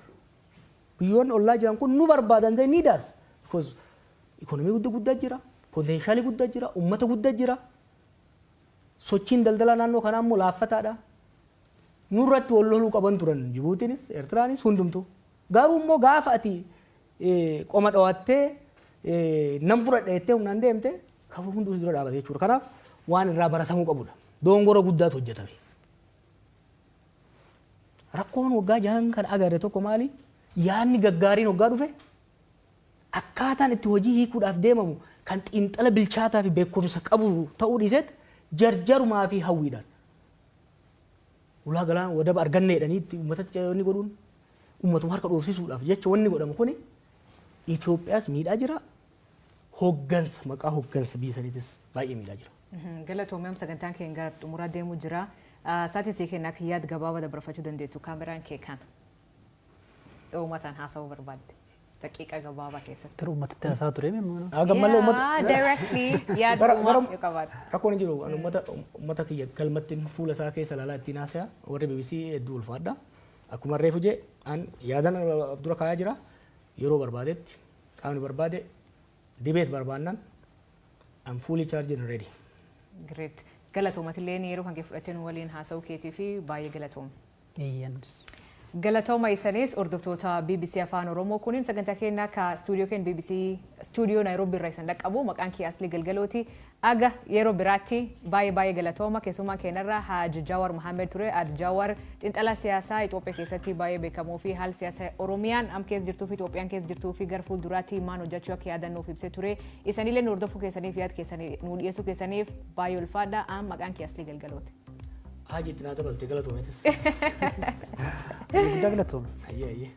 Speaker 3: Biyyoonni ollaa jiran kun nu barbaadan, they need us. Because ikonomii guddaa guddaa jira, potential ii guddaa jira, uummata guddaa jira. Sochiin daldalaa naannoo kanaa immoo laaffataadha. Nurratti wal loluu qaban turan Jibuutiinis, Eertiraanis, hundumtuu. Garuu immoo gaafa ati qoma dhawattee nam fudhadha jettee humnaan deemte kafa hunduu si dura dhaabate jechuudha. Kanaaf waan irraa baratamuu qabudha. Dongora guddaatu hojjetame. Rakkoon waggaa 6n kan agarre tokko maali? Yaadni gaggaariin waggaa dhufe akkaataan itti hojii hiikuudhaaf deemamu kan xiinxala bilchaataa fi beekumsa qabu ta'uu dhiiseet jarjarumaa fi hawwiidhaan. Ulaa galaana wadaba arganne jedhanii itti uummatatti wanni godhuun uummatuma harka dhoofsisuudhaaf jecha wanni godhamu kuni Itoophiyaas miidhaa jira. Hoggansa, maqaa hoggansa biyya saniitis baay'ee miidhaa jira.
Speaker 1: Galatoomii, sagantaan keenya gara xumuraa deemuu jira. Sa'aatiin sii kennaa akka yaada gabaabaa dabarfachuu dandeettu, kaameraan kee kana. Uummataan haasa'uu barbaadde. Daqiiqa gabaabaa keessatti.
Speaker 2: Gara uummatatti haasaa ture meemmoo.
Speaker 3: Gammallee uummata.
Speaker 1: Directly yaada uumaa yoo qabaate.
Speaker 3: Rakkoon hin jiru. Ani uummata kiyya galmatti fuula isaa keessa ilaalaa ittiin haasaya. Warri BBC hedduu ulfaadha. Akkuma reefu jee, an yaadan of dura kaayaa jira. Yeroo barbaadetti qaamni barbaade debate barbaannan, I'm fully charged and ready.
Speaker 1: Great. Galatoomatillee yeroo kan kee fudhattee nu waliin haasa'uu keetii fi baay'ee galatooma.
Speaker 2: Eeyyanis.
Speaker 1: Galatooma isanis, hordoftoota BBC Afaan Oromoo, kunin sagantaa keenya ka stuudiyoo keenya BBC stuudiyoo Naayiroobii irraa isin dhaqqabu. Maqaan kee Asli Galgalooti. Aga yeroo biraatti baay'ee baay'ee galatooma. Keessumaa keenyarra Haji Jawar Mohammed ture. Haji Jawar xiinxalaa siyaasaa Itoophiyaa keessatti baay'ee beekamoo fi haala siyaasaa Oromiyaan am keessa jirtuu fi Itoophiyaan keessa jirtuu fi gara fuulduraatti maal hojjechuu akka yaadannuuf ibsee ture. Isanillee nu hordofuu keessaniif, yaada keessanii nu dhiyeessuu keessaniif baay'ee ulfaadha. Am maqaan kee Asli Galgalooti.
Speaker 3: Haji itti naa dabalte, galatoometis.
Speaker 2: Guddaa galatooma.
Speaker 3: Ayyee ayyee.